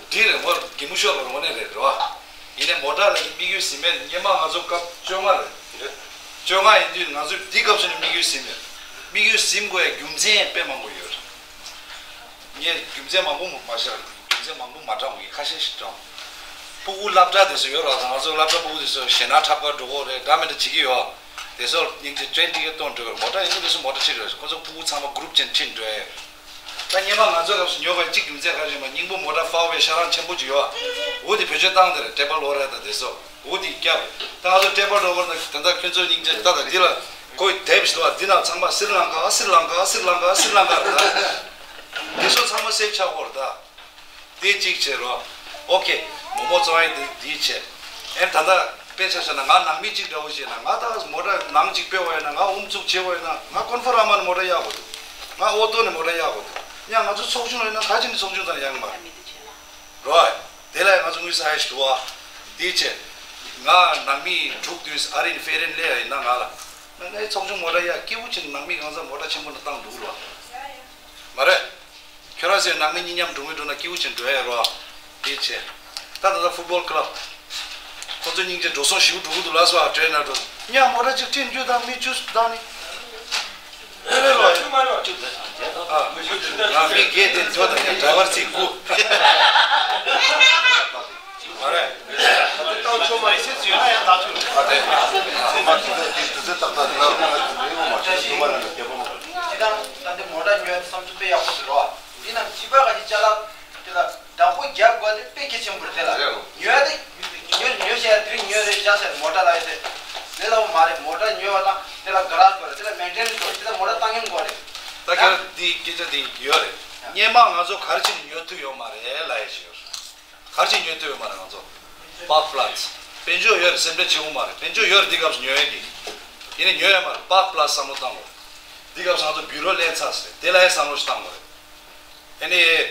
འདི་རེད་མོ་གད་མོ་ཤོར་བ་དངོས་གནས་རེད་རོ། ཡིན་ནའི་མོ་ཊ་ལ་གི་དམིགས་ཡུལ་ཟིན་མེད་སྔོན་མ་ང་ཚོ་སྐབས་བཅོ་ལྔ་རེད། བཅོ་ལྔ་ཡིན་དུས་ང་ཚོས་འདི་སྐབས་སུ་ནས་དམིགས་ཡུལ་ཟིན་མེད། དམིགས་ཡུལ་ཟིན་དགོས་ཡ་རྒྱུ་མཚན་དཔེ་མང་པོ་ཡོད་རེད། ངས་རྒྱུ་མཚན་མང་པོ་མ་བཤད། རྒྱུ་མཚན་མང་པོ་མ་དྲངས་པ་ཡིན། ཁ་ཤས་ཤིག་དྲངས། ཕྲུ་གུ་སློབ་གྲྭ་དེ་ཚོ་ཡོད་ར། ང་ཚོ་སློབ་གྲྭ་ཕྲུ་གུ་དེ་ཚོ་ཞེད་སྣང་འཁྲབ་གར་འགྲོ་གི་རེད། འདྲ་མི་འདྲ་བྱེད་ཀྱི་ཡོད། དེ་ཚོ་སྙིང་རྗེ་ཅན་ཏིག་གེ་གཏོང་འགྲོ་གི་རེད། མོ་ཊ་ཡིན་ན་དེ་ཚོ་མོ་ཊ་ཁྲིད་འགྲོ་གི་རེད། ཁོ་ཚོ་ཕྲུ་གུ་ཚང་མ་གུ་རུབ་ཅན་ཁྲིད་འགྲོ་ཡ་ཡོད། ད་སྔོན་མ་ང་ཚོ་སྐབས་སུ་ཉོ་བའི་གཅིག་རྒྱུ་མཚན་ག་རེ་རེད་མ། སྙིང་པོ་མོ་ཊ་ཧྥ་ཝེ་ཤ་རང་ཆེན་པོ་ཅིག་ཡོད། འོ་དེ་བེད་སྤྱོད་བཏང་དེ་རེད། ཏྲེ་པལ་ལོ་རེད་ད་དེ་ཚོ། འོ་དེ་སྐྱབས། ད་ང་ཚོ་ཏྲེ་པལ་ལོ་རེད་ད་ད་ལྟ་ཁྱོད་ཚོ་སྙིང་རྗེ་ད་ད་འདི་ལ་ཁོའི་དེབ་ཞིག་འདུག་བ། འདི་ནང་ཚང་མ་སི་རི་ལང་ཀ་སི་རི་ལང་ཀ་སི་རི་ལང་ཀ་སི་རི་ལང་ཀ་རེད་ད། འདི་ཚོ་ཚང་མ་སེབ་ཆགས་ཡོད་རེད་ད། དེ་གཅིག་བྱེད་རོགས། ཨོ་ཁེ། མོག་མོག་བཙོང་ཡ་དེ་དེ་བྱེད། ཨེ་ད་ལྟ་དཔེ་ཆ་བཞག་ན་ང་ནང་མི་གཅིག་འདྲ་བོ་བྱས་ན་ང་ད་མོ་ཊ་ནང་གཅིག་སྤེལ་བ་ཡིན་ན། ང་ཨུམ་ཚུགས་བྱེད་བ་ཡིན་ན། ང་ཀོན་ཧྥ་ར་མ་ནས་མོ་ཊ་གཡར་དགོས་འདུག་ང་ཨོ་ཏོ་ནས་མོ་ཊ་གཡར་དགོས་འདུག་ཡང་ང་ཚོ་ཚོགས་ཆུང་ཡིན་ན་ག་ཅི་ནས་ཚོགས་ཆུང་ཙམ་ཡོང་གི་མ་རེད། རོགས། དེ་ལ་ང་ཚོ་དངུལ་ས་ཧེ་ཞུ་བ། དེ་བྱས། ང་ནང་མི་དྲུག་དུས་ཨ་རིན་ཧྥེ་རན་ལས་ཡིན་ན་ང་ལ། ང་ཚོགས་ཆུང་མོ་ཊ་ཡ་སྐྱིད་པོ་བྱས་ནང་མི་གང་ཟག་མོ་ཊ་ཆེན་པོ་ནས་བཏང་འདུག་རོགས། མ་རེད། ཁྱོད་རང་ཚོས་ནང་མི་གཉིས་མཉམ་འགྲོ་མི་འགྲོ་ན་སྐྱིད་པོ་ཅིག་འགྲོ་ཡ་རོ། དེ་བྱས། ད་ད་ལྟ་ཕུཊ་བོལ་ཀླབ། ཁོ་ཚོ་སྙིང་རྗེ་འགྲོ་སོང་ཞིག་འགྲོ་གི་འདུག་ལ་སོ་ཨ་ཏྲེ་ན་འགྲོ། ཉ་མོ་ཊ་ཅིག་ཁྲིད་རྒྱུ་དང་མི་བཅུ་དང་ནི། ཨེ་རེད་རོ། ཨ། ང་མི་བརྒྱད་དེ་ཚོ་དང་ཉ་ཌ་རའི་ཝར་ཚིག་དགུ། མ་རེད། ད་ལྟ་ཏང་ཆོ་མ་ཡི་སེ་ཚུ་ཡོད་ན་ཡང་ད་ཆོ། ཨ་ཏེ། ཚོ་མ་ཚོ། ཆེན་པོ་རེད། དེ་ལ་རེད། ཉོ་ཡ་དེ་ཉོ་ཉོ་བྱས་དེ་རིང་ཉོ་རེད་བཞག་ཟེར་མོ་ཊ་ལ་ཡོད་དེ། དེ་ལ་བ་མ་རེད། མོ་ཊ་ཉོ་བ་དང་དེ་ལ་ག་ར་དགོས་རེད། དེ་ལ་མེན་ཊེ་ནེན་སི་དགོས་རེད། དེ་ལ་མོ་ཊ་བཏང་མཁན་དགོས་རེད། ད་ཁྱེད་རང་འདི་སྐད་ཆ་འདི་ཡོད་རེད། སྔོན་མ་ང་ཚོ་ག་རེ་བྱས་ནས་ཉོ་ཐུབ་ཡོད་མ་རེད་ལབ་ཡ་ཞིག་ཡོད་རེད། ག་རེ་བྱས་ཉོ་ཐུབ་ཡོད་མ་རེད། ང་ཚོ་སྤག་པ་ལ་དཔལ་འབྱོར་ཡོད་རེད། སེམས་ཁྲལ་བྱེད་དགོས་མ་རེད། དཔལ་འབྱོར་ཡོད་རེད། འདི་སྐབས་སུ་ཉོ་ཡ་གི་ཡིན་ནའི་ཉོ་ཡ་མ་རེད། སྤག་པ་ལ་བསམ་བློ་བཏང་དགོས་རེད། འདི་སྐབས་སུ་ང་ཚོ་བུ་རོ་ལེན་ཚར་ཟེར་དེ་ལ་ཡ་བསམ་བློ་ཞིག་བཏང་དགོས་རེད། ཨ་ནི། ཨེ།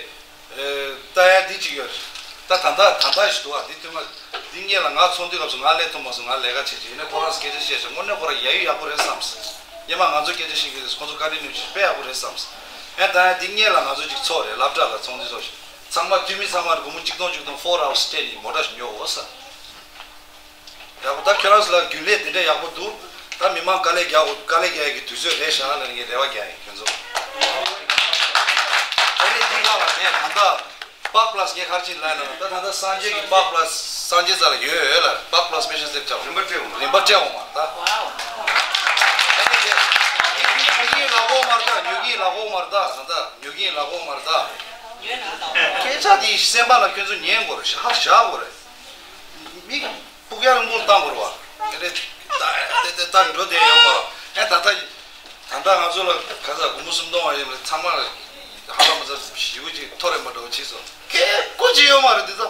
ལྟ་ཡ་འདི་གཅིག་ཡོད་རེད། ད་ད་ལྟ་ད་ལྟ་ཞིག་འདུག་ཨ། འདི་ཐོན་མ། འདི་སྔོན་ལ་ང་ཚོགས་འདུའི་སྐབས་སུ་ང་སླེབས་ཐུབ་མ་སོང་། ང་ལས་ཀ་བྱེད་ཀྱི་ཡིན་ན། ཁོ་རང་སྐད་ཆ་བཤད་བྱས་དངོས་གནས་ཁོ་རང་ཡ་ཡོད་ཡག་པོ་རེད་བསམ་སོང་། སྔོན་མ་ང་ཚོ་སྐད་ཆ་བཤད་ཀྱི་རེད། ཁོ་ཚོ་བཀའ་འདྲི་གནང་བྱས་དཔེ་ཡག་པོ་རེད་བསམ་སོང་། ཨེ་ད་ཡ་འདི་སྔོན་ལ་ང་ཚོ་གཅིག་ཚོགས་རེད། སློབ་གྲྭ་ལ་ཚོགས་འདུ་ཚོགས་ཤིག་ཚང་མ་འཐུས་མི་ཚང་མ་སྒོར་མོ་གཅིག་སྟོང་གཅིག་སྟོང་ཕོར་ཨ་ཝར་སི་སྤྲད་ནས་མོ་ཊ་ཞིག་ཉོ་འོ་ས། ཡག་པོ། ད་ཁྱོད་རང་ཚོ་ལ་རྒྱུན་ལས་དེ་འདྲ་ཡག་པོ་འདུག་ད་མི་མང་དཀའ་ལས་རྒྱག་དགོས། དཀའ་ལས་རྒྱག་ཡག་གི་དུས་ཚོད་རེད་ཤག་ལབ་ནས་ངས་རེ་བ་རྒྱག་ཡིན་ཁྱོད་ཚོ། ད་ནི་འདི་ག་ལ་ངས་ད་ལྟ་སྤག་པ་ལ་ངས་ག་རེ་བྱས་ལབ་ན། ད་ད་ལྟ་སངས་རྒྱས་ཀྱི་སྤག་པ་ལ་སངས་རྒྱས་རྩ་ལ་ཡོད་ཡོད་ལ། སྤག་པ་ལ་སྤེ་ཤལ་སེལ་ལབ་རིན་པ་སྤྲད་འོང་། རིན་པ་སྤྲད་འོང་མ་ད། ད་ནི་དེ་ཉོ་གི་ཡིན་ལབ་དགོས་མ་རེད་ད། ཉོ་གི་ཡིན་ལབ་དགོས་མ་རེད་ད། ད་ལྟ་ཉོ་གི་ཡིན་ལབ་དགོས་མ་རེད་ད། སྐད་ཆ་དེ་སེམས་པ་ལ་ཁྱོད་ཚོ་ཉན་དགོས་རེད། ཧ་བཞག་དགོས་རེད། མི་སྤུ་གུ་ཡར་མགོ་བཏང་དགོས་རེད་བ། དེ་ནས་ད་དེ་དེ་ད་འགྲོ་བསྡད་ཡོད་མ་རེད། ཨེ་ད་ལྟ་ད་ལྟ་ང་ཚོ་ལ་ག་ས་སྒོར་མོ་སུམ་སྟོང་བ་ཡིན་ན་ཚང་མ་ཧ་ལམ་ཚ་ཞེ་པོ་ཅིག་མཐོ་རིམ་པ་འདྲ་བོ་བྱས་སོང་། ཁེ་ཀོ་ཅི་ཡོད་མ་རེད། འདི་ཚོ་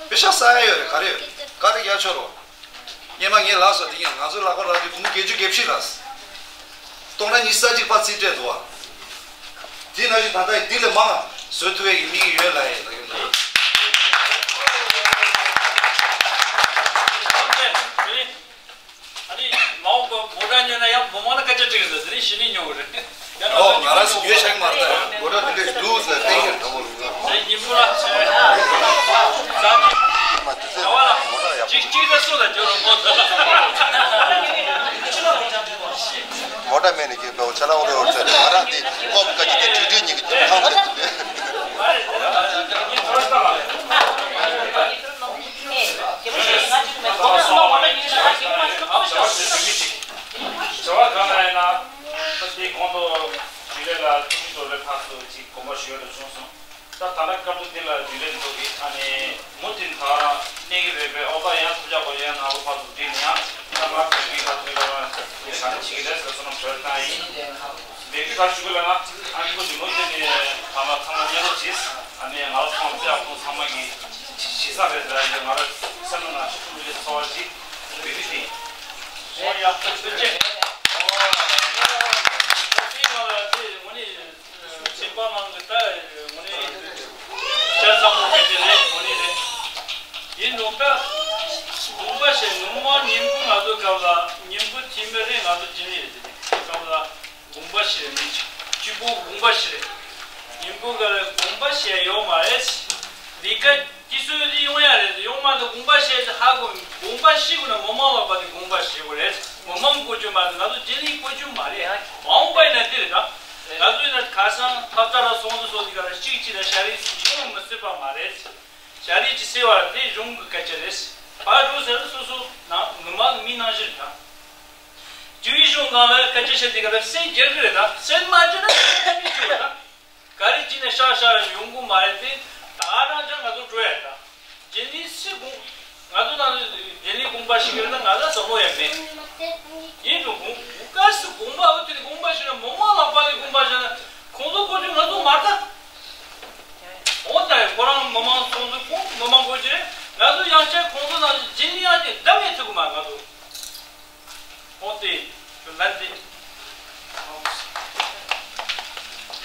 པེ་ཤ་ས་ཡ་ཡོད་རེད། ག་རེ་ཡོད་རེད། ག་རེ་རྒྱག་ཆོག་རེད་བ། སྔོན་མ་ངས་ལབ་སོང་། དེ་ངས་ང་ཚོའི་ལག་པར་རག་དུས་སྒོར་མོ་བརྒྱད་ཅུ་གྱ་བཞི་རག་སོང་། སྟོང་ཕྲག་ཉི་ཤུ་རྩ་གཅིག་པ་རྩིས་སྤྲད་འདུག་བ། དེ་ནང་བཞིན་ད་ལྟ་འདི་ལས་མང་བཟོ་ཐུབ་ཡས་ཀྱི་དམིགས་ཡུལ་ཡོད་ལབ་ཡས་ལབ་ཡོད་འདུག་ཨ་ནི་མ་འོངས་པ་མོ་ཊ་ཉོས་ན་ཡང་མི་མང་ལ་སྐད་ཆ་དྲིས་ཡོད་ཟེར། དེ་ནས་གཞི་ནས་ཉོ་གི་རེད། ཡང་ང་ཨོ་ཚོ་ང་རང་ཚོ་ཉོས་ཤག་མ་རེད་ད། མོ་ཊ་འདི་འདྲས་འདུག་ཟེར་གཏན་འཁེལ་འདྲ་བོ་རེད། ཨ་ནི་ཉིན་གུང་ལ་ཟ་ཅིག་ཟླ་བ་ལ་གཅིག་གཅིག་ལ་སུ་ལ་འབྱོར་རུང་མོ་ད་ལ། མོ་ཊ་མེད་ནས་ཀྱི་བེའུ་ཆ་ལ་འོ་རེ་འོ་རེ་ཟེར་ང་རང་འདི་ཀོབ་ཀ་ཅི་དེ་དྲི་དྲི་ཉིད་ཀྱི་ཐང་དེ། བྱ་བ་གང་ལ་ཡིན་ན་ད་དེ་གོང་དུ་རྒྱུན་ལས་ལ་ཐུགས་རྗེ་ཆེ་ལབ་ཕར་ཚུར་ཅིག་དགོངས་པ་ཞུ་ཡ་ལ་བྱུང་སོང་། ད་ད་ལྟ་སྐབས་དུས་འདི་ལ་རྒྱུན་ལས་ཚོ་གིས་ཨ་ནི་མུ་མཐུད་ད་གནས་ཀྱི་རེད་པས། ཨོ་ད་ཡང་ཐུགས་ཅག་གོ་ཡང་ནང་ལོགས་ཕར་ཚུར་བསྒྲིགས་ནས་ཡང་ད་ང་བོད་ཀྱི་ཁ་ཐུག་ལ་ང་ཡི་ག་འདྲ་བྱེད་ཀྱི་རེད་ཟེར་བསམ་བློ་འཁོར་བཏང་ཡིན། བོད་ཀྱི་ག་རེ་ཞུ་གི་ལབ་ན་ཨ་ནི་ཁོ་ཅིག་མུ་མཐུད་ནས་ད་ང་ཚང་མ་མཉམ་རུབ་བྱས། ཨ་ནི་ང་ལ་ཚང་མ་ཚེ་ཨ་ཁོང་ཚང་མ་གི་ཞེ་ས་རེད་ཟེར་ཡ་ང་ར་སེམས་ནང་ན་ཤུགས་ཆེ་ཚོར་བ་ཞིག་བོད་ཀྱི་དེ་ཡིན། ཨོ་ཡག་ཐུགས་རྗེ་ཆེ། ཨོ་ད་དེ་ང་ལ་དེ་དངོས་གནས། ཚན་པ་ནང་གི་ད་དངོས་གནས་ཆ་ཚང་པོ་མེད་དེ་རེད། དངོས་གནས་རེད། ཡིན་རུང་ད་དགོངས་པ་བཞེས། ངོ་མ་ཉིན་གུང་ང་ཚོ་སྐབས་ལ་ཉིན་གུང་འཐུས་མི་རེད། ང་ཚོ་རྒྱུན་ལས་རེད། དེ་ནས་སྐབས་ལ་དགོངས་པ་བཞེས་ནས་སྤྱི་པོ་དགོངས་པ་བཞེས། ཉིན་གུང་ག་ལ་དགོངས་པ་བཞེས་ཡོད་མ་རེད། ལས་ཀ་དེ་ཚོ་དེ་ཡོང་ཡ་རེད། ཡོང་མ་ཐུབ་དགོངས་པ་བཞེས་ཏེ་ཧ་གོ། དགོངས་པ་བཞེས་དགོས་ན་མི་མང་ལ་བབས་ཏེ་དགོངས་པ་བཞེས་དགོས་རེད། མི་མང་བསྐོ་རྒྱུ་མ་རེད། ང་ཚོ་རྒྱུན་ལས་བསྐོ་རྒྱུ་མ་རེད། མ་འོངས་པ་ཡིན་ན་འདི་རེད་ད། ང་ཚོ་ཡིན་ན་ཁ་སང་ཐབ་ཚང་ལ་ཚོགས་འདུ་ཚོགས་དུས་ག་ལ་གཅིག་གཅིག་ལ་ཞལ་རས་ཡོང་མི་སྲིད་པ་མ་རེད། ཞལ་རས་ཅིག་གསལ་བ་དེ་གཞུང་གི་སྐད་ཆ་རེད། ཕར་འགྲོ་ཟེར་ན་སོ་སོ་ནང་མི་མང་མི་ནང་བཞིན་རེད་ད། ཅུའུ་ཡི་གཞུང་སྒང་ལ་སྐད་ཆ་བཤད་དུས་ག་ལ་སེམས་འགྱུར་གི་རེད་ད། སེམས་མ་འགྱུར་ན་སེམས་མི་འགྱུར་ད། ག་རེ་བྱས་ནས་ཤག་ཤག་ཡོང་གི་མ་རེད་དེ། ད་རང་ཅག་ང་ཚོ་འགྲོ་ཡ་ད། རྒྱུན་ལས་སུས་དགོངས། ང་ཚོ་ནང་རྒྱུན་ལས་དགོངས་པ་བཞེས་ཀྱི་རེད་ད། ང་ལ་བསམ་བློ་ཡང་མེད། ཡིན་རུང་དགོངས་ག་སུ་དགོངས་པ་འོ་དེ་ནི་དགོངས་པ་བཞེས་ན་མི་མང་ལག་པ་ནས་དགོངས་པ་བཞེས་ན་ཁོང་ཚོ་བསྐོ་རྒྱུ་ང་ཚོ་མ་རེད་ད། འོ་ད་ཁོ་རང་མི་མང་ཚོགས་འདུ་ཁོང་མི་མང་བསྐོ་རྒྱུ་རེད། ང་ཚོ་ཡང་བསྐྱར་ཁོང་ཚོ་ནང་རྒྱུན་ལས་ཡང་དེ་བདམས་ཡས་ཐུབ་གི་མ། ང་ཚོ། ཨོ་དེ། ཁྱོད་ལན་དེ།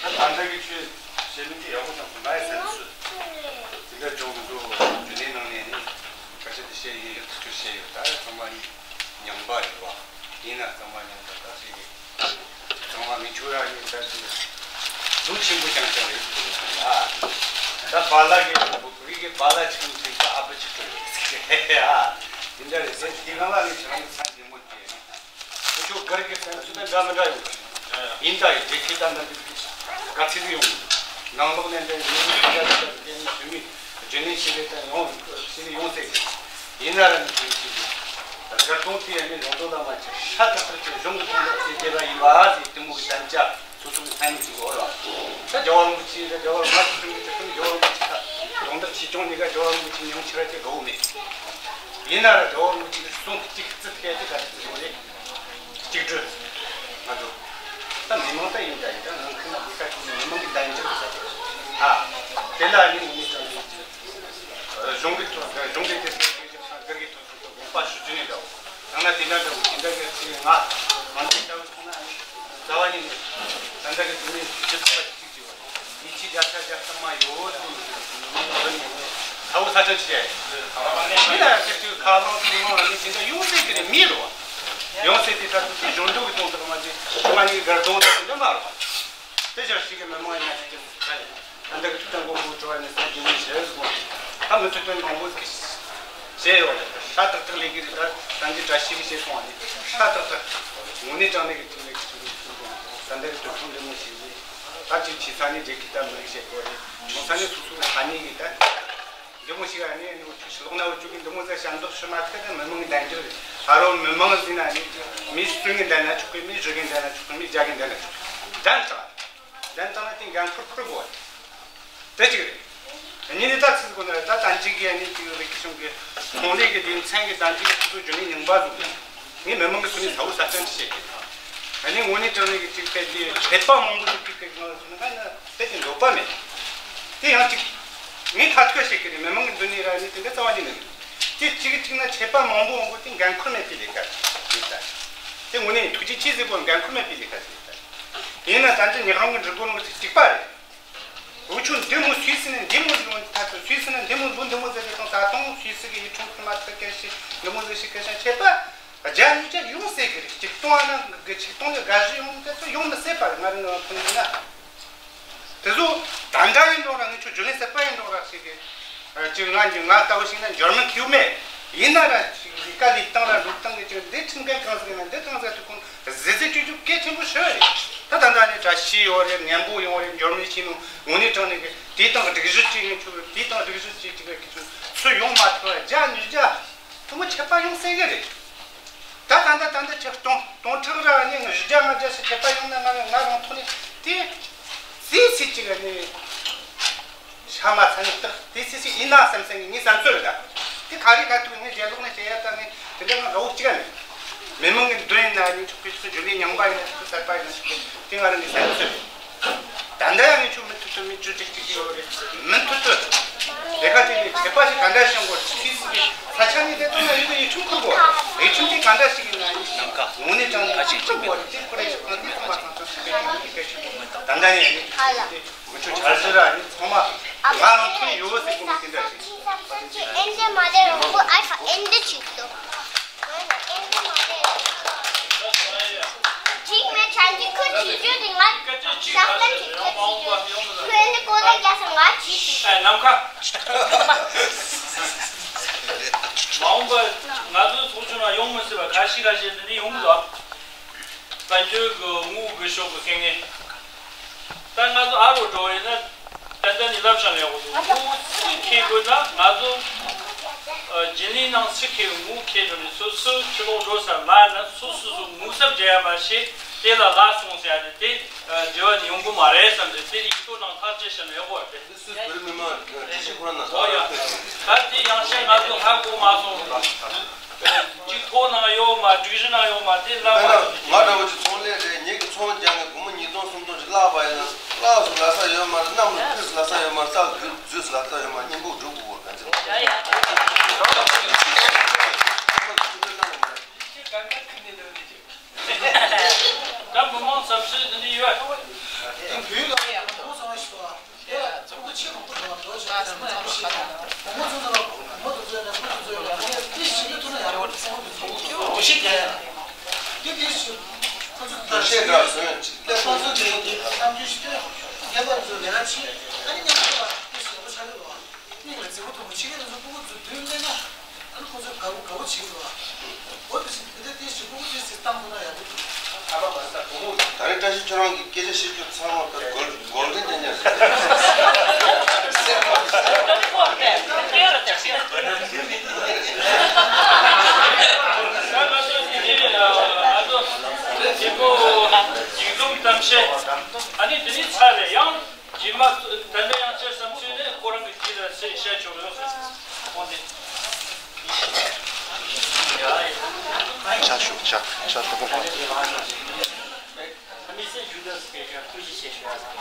ད་ད་ལྟ་གི་ཆོས་བཤད་ལུགས་དེ་ཡག་པོ་ཅང་མ་ཡིན་ཟེར་ཚུལ། དེ་འདྲ་བྱུང་འདུག་རྒྱུན་ལས་ནང་ནས་ནི་སྐད་ཆ་དེ་བཤད་ཡིན། ཡག་ཐག་ཆོད་བཤད་ཡོད། ད་ཚང་མ་ནི་ཉམས་པ་རེད་བ། ཡིན་ན་ཚང་མ་ཉམས་པ་ད་བཤད་ཡོད། ཚང་མ་མི་ཆོས་ར་ནི་ད་དེ་གཟུགས་ཆེན་པོ་ཅང་ཅང་རེད་འདུག་ཡ། ད་བ་ལ་གི་བོད་ཀྱི་བ་ལ་ཆེན་པོ་ཅིག་ད་ཨ་ཕ་ཅིག་འགྲོ་ཡོད་ཟེར་གི་རེད་ཡ། དེ་འདྲ་རེད་ཟེར། དེ་གང་ལ་ནི་ཁྱེད་རང་གི་མཚན་ཇེ་མོ་བྱས་ན། ཁྱོད་སྒེར་གྱི་བསམ་ཚུལ་དང་འདྲ་མི་འདྲ་ཡོང་གི་རེད། ཡིན་ད་ཡིན། དེ་ཁྱེད་ད་འདི་ག་ཚིག་ཡོང་གི་ནང་ལོགས་ནས་འདི་ཡིན་ནི་ཁྱེད་ད་དེ་ནི་བོད་མི་རྒྱུན་ལས་བྱེད་པའི་ད་ཡོང་ཚིག་ཡོང་ཟེར་གི། ཡིན་ན་ར་ནི་དེ་ཞིག་གི་ད་སྒེར་གཏོང་དེ་ཡང་ནི་ལོང་དོ་ལ་མ་ཆགས་ཤ་སྟག་ལྟར་གྱི་གཞུང་གི་དོན་དག་ཅིག་བྱེད་པ་ཡིན་པ་ཟེར། དེ་མོ་གི་དམ་བཅའ་སོ་སོ་གི་ས་ཡིན་ཅིག་འོ་ལ། ད་རྒྱལ་བ་རིན་པོ་ཆེ་ད་རྒྱལ་བ་རིན་པོ་ཆེ་ད་རྒྱལ་བ་རིན་པོ་ཆེ་ད་ དག་ཆེ་ཆུང་གཉིས་ཀ་རྒྱལ་བ་རིན་པོ་ཆེ་མྱིང་ཆེ་བ་ཅིག་འགྲོ་གི་མེད། ཡིན་ན་ར་རྒྱལ་བ་རིན་པོ་ཆེ་གི་གསུང་གཅིག་ཙི་ཐད་དེ་ག་ཚོད་ཡོད་རེད། གཅིག་སྒྲིལ། ང་ཚོ་ད་མི་མང་ད་ཡིན་ད་ཡིན་ད་ནང་ཁུལ་ན་ལས་ཀ་བྱེད་མི་མང་གི་འདང་རྒྱག་ས་དེ་ཨ་དེ་ལ་ཡིན་ངེས་ཅང་ཡིན། གཞུང་གི་ཐོག་གཞུང་གི་དེ་ཚོ་དེ་ཚོ་སྒེར་གྱི་ཐོག་ཏུ་དགོངས་པ་ཞུ་རྒྱུ་ནས་འདྲ་བོ། ཡང་ན་དེ་འདྲ་འདྲ་བོ་དེ་འདྲ་གི་ཚེ་ང་ང་ཚོའི་ལྟ་བུ་སོང་ན་ཨ་ནི་རྩ་བ་ཉིད་ནས་ད་ལྟ་གི་དུས་ནས་སྤྱི་ཚོགས་ལ་གཅིག་བྱས་པ་ཡིད་ཆེས་རྒྱག་ས་རྒྱག་ས་མ་ཡོད་དུ་ཚ་བོ་ས་ཆ་ཆེ། དེ་ལ་ཁྱེད་ཚོའི་ཁ་ལང་ཐུག་ལང་ཨ་ནི་དེ་འདྲ་ཡོང་སྲིད་ཀྱི་རེད་མི་རོ། ཡོང་སྲིད་དེ་ད་དུ་དེ་གཞུང་འབྲུག་གི་སྟོང་ཟེར་མ་ཅིག་ང་གཉིས་དགར་སྡོང་ད་དེ་འདྲ་མ་རོ། དེ་ཕྱིར་ཞིག་གི་མི་མང་ཡིན་ན་ཞིག་གི་ད་ལྟ་གི་ཐུབ་བསྟན་དགོན་པའི་གྲོ་བ་ནས་ས་རྒྱུན་ནས་བྱས་སོང་། ད་མི་ཐུབ་བསྟན་མང་པོ་ཞིག་བྱས་ཡོད་རེད། ཤ་ཏག་ཏག་ལས་ཀྱི་རེད། ད་ད་འདི་བཀྲ་ཤིས་ཀྱིས་བྱས་སོང་བ་ནི་ཤ་ཏག་ཏག་དངོས་གནས་དྲང་གནས་ཀྱི་ཐུགས་ལས་ཀྱི་ཐུགས་ལས་ཐུགས་དགོངས་ད་ལྟ་གི་དུས་ཐུང་འདི་མོ་ཞིག་ནས་ད་ཅིག་བྱས་ས་ནས་འགྲིག་གི་ད་མི་རིགས་བྱེད་དགོས་རེད། མོ་ས་ནས་སོ་སོ་ལ་ཧ་ནི་གི་ད། འདི་མོ་ཞིག་ཨ་ནི་ནི་འུ་ཆུ་ཤི་ལོག་ན་འུ་ཆུ་གི་འདི་མོ་ཟ་ཞབས་འདེགས་ཞུ་མ་ཐུབ་ན་མི་མང་གི་འདང་རྒྱག་རེད། ཨ་རོ་མི་མང་ཟིན་ན་ནི་མི་སུ་གི་འདང་ན་ཆོག་གི་མི་བཞི་གི་འདང་ན་ཆོག་གི་མི་བརྒྱ་གི་འདང་ན་ཆོག་གི་འདང་ཆོག་འདང་ཐང་ན་དེ་འགན་ཁུར་ཁུར་དགོས་རེད། དེ་གཅིག་རེད། གཉིས་ནི་ད་ཚིག་དགོས་ན་ད་ད་འཇིག་གི་ཨ་ནི་དེ་རིག་གཞུང་གི་ཚོང་ལས་ཀྱི་དེ་མཚན་གི་ད་འཇིག་གི་ཚིག་ཚོ་རྒྱུན་ནས་ཉུང་པ་བཟོ་གི་ངས་མི་མང་གི་སུ་ནས་ཚ་བོ་ས་སྟོན་བྱེད་ཀྱི་ཨ་ནི་དངོས་གནས་དྲང་གནས་ཀྱི་ཅིག་དཔེ་དེ་ཁྱད་པར་མང་པོ་ཞིག་གི་སྟེགས་ནང་ལ་སོང་ན་ད་ན། དེ་དེ་འདོད་པ་མེད། དེ་ཡང་ཅིག་ངས་ཐ་ཐོས་བྱེད་ཀྱི་རེད། མི་མང་གི་མདུན་ནས་ར་ནི་དེ་འདྲ་རྩ་བ་ཉིད་ནས་མེད། དེ་གཅིག་གཅིག་ན་ཆད་པ་མང་པོ་འོང་གོ་དེ་འགན་ཁུར་མེད་པའི་ལས་ཀ་རེད་ད། དེ་དངོས་གནས་ཐུགས་རྗེ་ཆེ་ཟེར་གོ་འགན་ཁུར་མེད་པའི་ལས་ཀ་ཟེར་ད། ཡིན་ན་ད་ལྟ་ཉག་རོང་གི་འགྲིག་གོ་ནོ་གཅིག་པ་རེད། འུ་ཆོ་འདི་མོ་སུད་སི་ནས་འདི་མོ་ཟིག་ཡོང་ད་ཚོ་སུད་སི་ནས་འདི་མོ་ལུ་འདི་མོ་ཟེར་དེ་དང་ད་དུང་སུད་སི་གི་ཡིག་ཆུང་ཁུལ་མ་ཐག་སྐད་ཤེས་འདི་མོ་ཟིག་ཤེས་སྐད་ཤེས་ཆད་པ། རྒྱ་ཉིས་བརྒྱ་ཡོང་སྲིད་གི་རེད། ཆིག་སྟོང་ཨ་ན་གི་ཆིག་སྟོང་གི་དགའ་བཞི་ཡོང་དེ་ཚོ་ཡོང་མི་སྲིད་པ་རེད། ང་རང་ངོས་ནས་ཡིན་ན། དེ་ཚོ་ད་འདྲ་ཡིན་མདོག་ར་ངས་ཁྱོད་རྒྱུན་ལས་སྲིད་པ་ཡིན་མདོག་ར་ཞིག་གི་ཅིག་ང་ང་ལྟ་བུ་ཞིག་ན་འབྱོར་མིན་ཁེའུ་མེད། ཡིན་ན་ར་ཞིག་ལས་ཀ་ལས་སྟངས་ར་འགྲོ་སྟངས་གི་ཅིག་འདི་ཁྲིམས་འགལ་གང་ཟིག་ཡིན་ན་འདི་གང་ཟིག་ཐུག་གོང་ཟི་ཟི་ཅུ་ཅུ་སྐད་ཆེན་པོ་ཤོད་རེད། ད་ད་ད་ནས་བཀྲ་ཤིས་ཡོད་རེད། ངན་པོ་ཡོང་རེད། འབྱོར་མིན་ཤེས་ནོ་དངོས་གནས་དྲང་གནས་གི་དེའི་སྟེང་གི་སྒྲིག་གཞི་ཅིག་ངས་ཁྱོད་དེའི་སྟེང་སྒྲིག་གཞི་ཅིག་ཅིག་གི་ཁྱོད་ཚུར་ཡོང་མ་ཐུབ་པ་རྒྱ་ཉིས་བརྒྱ། དེ་མོ་ཆད་པ་ཡོང་སྲིད་གི་རེད། ད་ད་ད་ད་ད་ཆད་སྟོང་སྟོང་ཕྲག་ར་ནི་བཞི་བརྒྱ་ལྔ་བརྒྱ་ཞིག་ཆད་པ་ཡོང་ན་ང་ང་རང་ཐོག་ནས་དེ་སྲིད་སྲིད་ཅིག་གི་ནི་ཤ་མ་ཚ་ནི་སྟག་དེ་སྲིད་སྲིད་ཡིན་ན་བསམ་སེམས་ཀྱི་ངའི་བསམ་ཚུལ་རེད་ད། དེ་ག་རེ་ག་ཐུག་ངས་རྒྱལ་ལོག་ནས་བཤད་ཡ་ད་ངས་དེ་འདྲ་ང་དགའ་བོ་གཅིག་ག་མེད། མི་མང་གི་མདུན་ན་ནི་ཆོག་གི་ཆོག་གི་འཇུ་ལི་ཉང་པ་ཡིན་ན་ཆོག་གི་གསར་པ་ཡིན་ན་ཆོག་གི་དེ་ང་རང་གི་བསམ་ཚུལ་རེད། ད་ལྟ་ཡང་ངས་ཆུ་མི་ཐུབ་ཐུབ་མི་བཅུ་དྲུག་ཅིག་ཡོད་རེད། མི་ཐུབ་ཐུབ། ལས་ཀ་དེ་ནི་ཁྱད་པར་ཞིག་ག་འདྲ་བྱུང་དགོས་ཚིག་ཚིག་གི་ས་ཆ་ནས་བསྡད་དུས་ན་ཡོད་དུ་ཡིད་ཆུང་ཁུར་དགོས། ཡིད་ཆུང་དེ་ག་འདྲ་ཞིག་ཡིན་ན་ཡིན་ནམ་མཁའ་དངོས་གནས་དྲང་གནས་ཁྱེད་ཚོ་དགོས་རེད། དེ་ཁོ་རེ་ཞིག་ཁོ་ཚོ་ཚང་མ་ཚང་ཚང་ཞིག་གི་དེ་ཞིག་ད་ལྟ་ནས་ཡིན་ནི་ཚོ་ཆ་ཟེར་ར་ནི་ཚང་མ་ང་རང་ཐོན་ཡོད་ཟེར་གོ་ནི་དེ་འདྲ་ཞིག་ཨེ་འདྲ་མ་རེད། རོང་པོ་ཨ་ཧྥ་ཨེ་འདྲ་ཅིག་འདུག་ཅིག་མེད་ཆ་འཇིག་ཁུར་གྱིས་བརྗོད་དེ་ང་ཤག་ལན་གྱིས་བརྗོད་ཅིག་བརྗོད་ཁོས་ནི་གོ་ལ་རྒྱག་ས་ང་གྱིས་ཅིག་ཨ་ནམ་མཁའ། མ་འོངས་པ་ང་ཚོའི་ཚོགས་ཆུང་ལ་ཡོང་མི་སྲིད་པ་ཁ་ཤས་ཁ་ཤས་འདི་ནས་ཡོང་གི་འདུག་དཔལ་འབྱོར་གྱི་དངུལ་གྱི་ཕྱོགས་ཀྱི་དཀའ་ངལ། ད་ང་ཚོ་ཨ་རུ་འགྲོ་བ་ཡིན་ན་ཏན་ཏན་ནི་ལབ་བྱང་ཡག་པོ་འདུག་དངུལ་སུས་ཁེལ་དགོས་ན་ང་ཚོ་རྒྱུན་ལས་ནང་སུས་ཁེལ་དངུལ་ཁེལ་འགྲོ་ནས་སོ་སོའི་ཕྱི་ལོགས་འགྲོ་ས་ལ་ན་སོ་སོ་སོ་དངུལ་གསབ་རྒྱག་ཡ་མ་ཤེས་དེ་ལ་ལ་སོང་ཟེར་ཡ་དེ་དེ་འབྲེལ་བ་ནི་ཡོང་གི་མ་རེད་བསམ་སྟེ་དེ་ཡིག་ཐོག་ནང་ཐག་བཅད་བཞག་ན་ཡག་པོ་རེད། སུད་སི་བོད་རིགས་མི་མང་གི་སྒྲིག་གཞི་ཁོ་རང་ནང་ཨོ་ཡ། ད་དེ་ཡང་བཤད་ང་ཚོ་ཧ་གོ་མ་སོང་། གཅིག་ཐོག་ནང་ཡོད་མ་སྒྲིག་གཞི་ནང་ཡོད་མ་དེ་ལབ་པ། ང་འདྲ་བོ་ཅིག་ཚོང་ལས་རེད། ངེད་ཀྱི་ཚོང་རྒྱག་ནས་སྒོར་མོ་ཉིས་སྟོང་སུམ་སྟོང་ཅིག་བརླག་པ་ཡིན་ན་བརླག་སུ་ལ་ས་ཡོད་མ་རེད། གནམ་ལ་ཁུ་སུ་ལ་ས་ཡོད་མ་རེད། ས་རྫུས་སུ་ལ་ས་ཡོད་མ་རེད། སྙིང་པོ་སྒྲུབ་དགོས་པར་ག་ཚོད། ད་མི་མང་བསམ་ཚུལ་འདི་འདྲ་ཡོད། དེ་བོད་ལ་ཡང་མང་ཚང་ཞིག་བ། དེ་ཚོགས་འདུ་ཆེན་པོ་ཐོག་ལ་འགྲོ་བཞིན་པ་དང་མང་པོ་ཞིག་དང་མང་པོ་ཚོ་ཚོ་ལ་མང་པོ་ཚོ་ཚོ་ཡང་མང་པོ་ཚོ་ཚོ་ཡང་དེ་ཞིག་ལ་ཐུག་ན་ཡང་མང་པོ་ཚོ་ཚོ་ཞིག་རྒྱ་ཡ་དེ་དེ་ཞིག་ཁོ་ཚོ་དང་ཞིག་ཁོ་ཚོ་དེ་དེ་གནམ་རྒྱུན་ཞིག་དེ་རྒྱ་བར་ཚོ་ལས་ཀ་ཆེ་ཨ་ནི་མཉམ་དུ་ལ་དེ་ཞིག་ཡག་པོ་ཆགས་ཡོད་རེད་བ། སྙིང་ལ་རྫི་བོ་མཐོང་བ་ཕྱི་རྒྱལ་དུ་སྤུ་གུ་ཚོ་མདུན་སླེབས་ན་ཨ་ནི་ཁོ་ཚོས་དགའ་བོ་དགའ་བོ་བྱེད་ཀྱི་འདུག་འོ་དེ་བཞིན་དེ་འདྲ་དེ་བཞིན་སྤུ་གུ་དེ་ཚོས་བཏང་ཐུབ་ན་ཡག་པོ་འདུག་ད་རེས་བཀྲ་ཤིས་ཁྱོད་རང་གི་སྐད་ཆ་བཤད་རྒྱུ་ཚང་མ་ད་གོལ་གོལ་ཌེན་ཅན་ཉར་ཟེར། ཨ་ནི་འདི་ནི་ཚར་རེད་ཡང་། རྗེས་མ་ད་ལྟ་ཡང་བསྐྱར་བསམ་ཚུལ་ནི་ཁོ་རང་གི་རྗེས་ལ་ཟེར་བཤད། ཆ་ཞུ་ཆ་ཆ་དུ་པོ་ཧོན། དམིགས་བསལ་ཞུ་དགོས་སུ་སྐད་ཆ་ཐུགས་རྗེ་ཆེ་ཞུ་ཡ་ཟེར།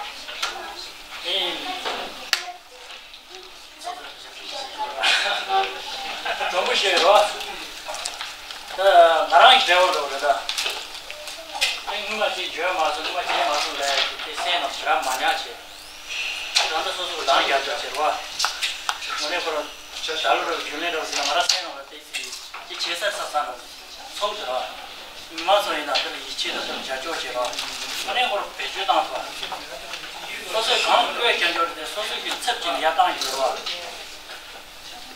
ཨེ། མགྲོན་པོ་ཞིག་ཡོད། ད་ང་རང་གི་འབྲེལ་བ་འགྲོ་རེད་ད། ཨེ་སྔོན་མ་ཅིག་འཇོན་མ་སོང་། སྔོན་མ་བྱས་མ་སོང་ལས་དེ་སེམས་ནང་ཞེ་དྲག་མ་ཉར་བྱས། ད་ལྟ་སོ་སོ་ལང་རྒྱབ་རྒྱབ་བྱེད་རོགས། ངོ་ནས་ཁོ་རང་ད་ལོ་རེ་རྒྱུན་ལས་རོགས་ཟེར་ན་ང་རང་སེམས་ནང་ལ་དེ་ཅི་བྱེད་ས་ས་ས་ལ་ཚོགས་ཟེར་བ། མི་མང་ཚོ་ཡིན་ན་དེ་ལ་ཡིད་ཆེས་དང་དེ་ལ་རྒྱབ་སྐྱོར་བྱེད་རོགས། ཨ་ནི་ཁོར་བེད་སྤྱོད་བཏང་ཐུབ། སོ་སོས་གང་བཀོད་རྒྱབ་སྐྱོར་དེ་སོ་སོ་གི་ཚབ་ཀྱིས་ཡར་བཏང་ཡོད་རོགས།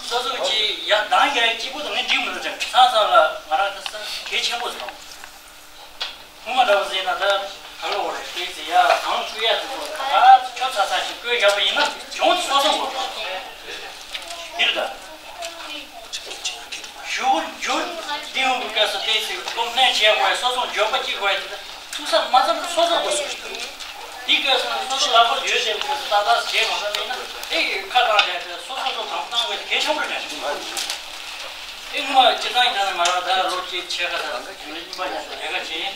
སོ་སོ་གིས་ཡར་བཏང་ཡག་སྐྱིད་པོ་དང་ངས་འགྲིག་མི་འདུག་ཅང་ཚང་ཚང་ལ་ང་རང་དེ་ས་གལ་ཆེན་པོ་ཟེར། སྔོན་མ་འདྲ་བོ་ཟེར་ན་ད་ག་ལ་འོ་རེད་དེ་ཟེར་ཡ་གང་བཀོད་ཡ་དེ་ཚོ་ད་ཁྱོད་ཚ་ཚ་ཞིག་བཀོད་བཞག་པ་ཡིན་ན་གྱོང་དེ་སོ་སོ་འགོ་འདིར་ད་ཞུ་སྒོ་འཇུར་འདི་འོང་གི་སྐབས་སུ་དེ་ཚོས་སྒོམ་གནས་བྱས་དགོས་སོ་སོ་འཇོན་པ་གཅིག་དགོས་དེ་ཐུག་ས་མ་ཚར་སོ་སོ་འགོ་སོ་ཞིག་འདི་སྐབས་སུ་སོ་སོ་ལག་པར་ཡོད་དེ་སྐབས་སུ་ཏག་ཏག་བྱས་མ་ཚར་ཡིན་ན་དེ་ཡི་ཁ་བཏང་བྱས་ཏེ་སོ་སོ་སོ་གང་བཏང་དགོས་དེ་གལ་ཆེན་པོ་རེད་ནས། ཨེ་སྔོན་མ་སྤྱིར་བཏང་ཡིན་ན་ང་རང་ད་ལོ་གཅིག་ཕྱེད་ཀ་ད་རྒྱུན་ལས་རྙིང་པ་ཉག་ལས་ཀ་བྱེད་ཡིན།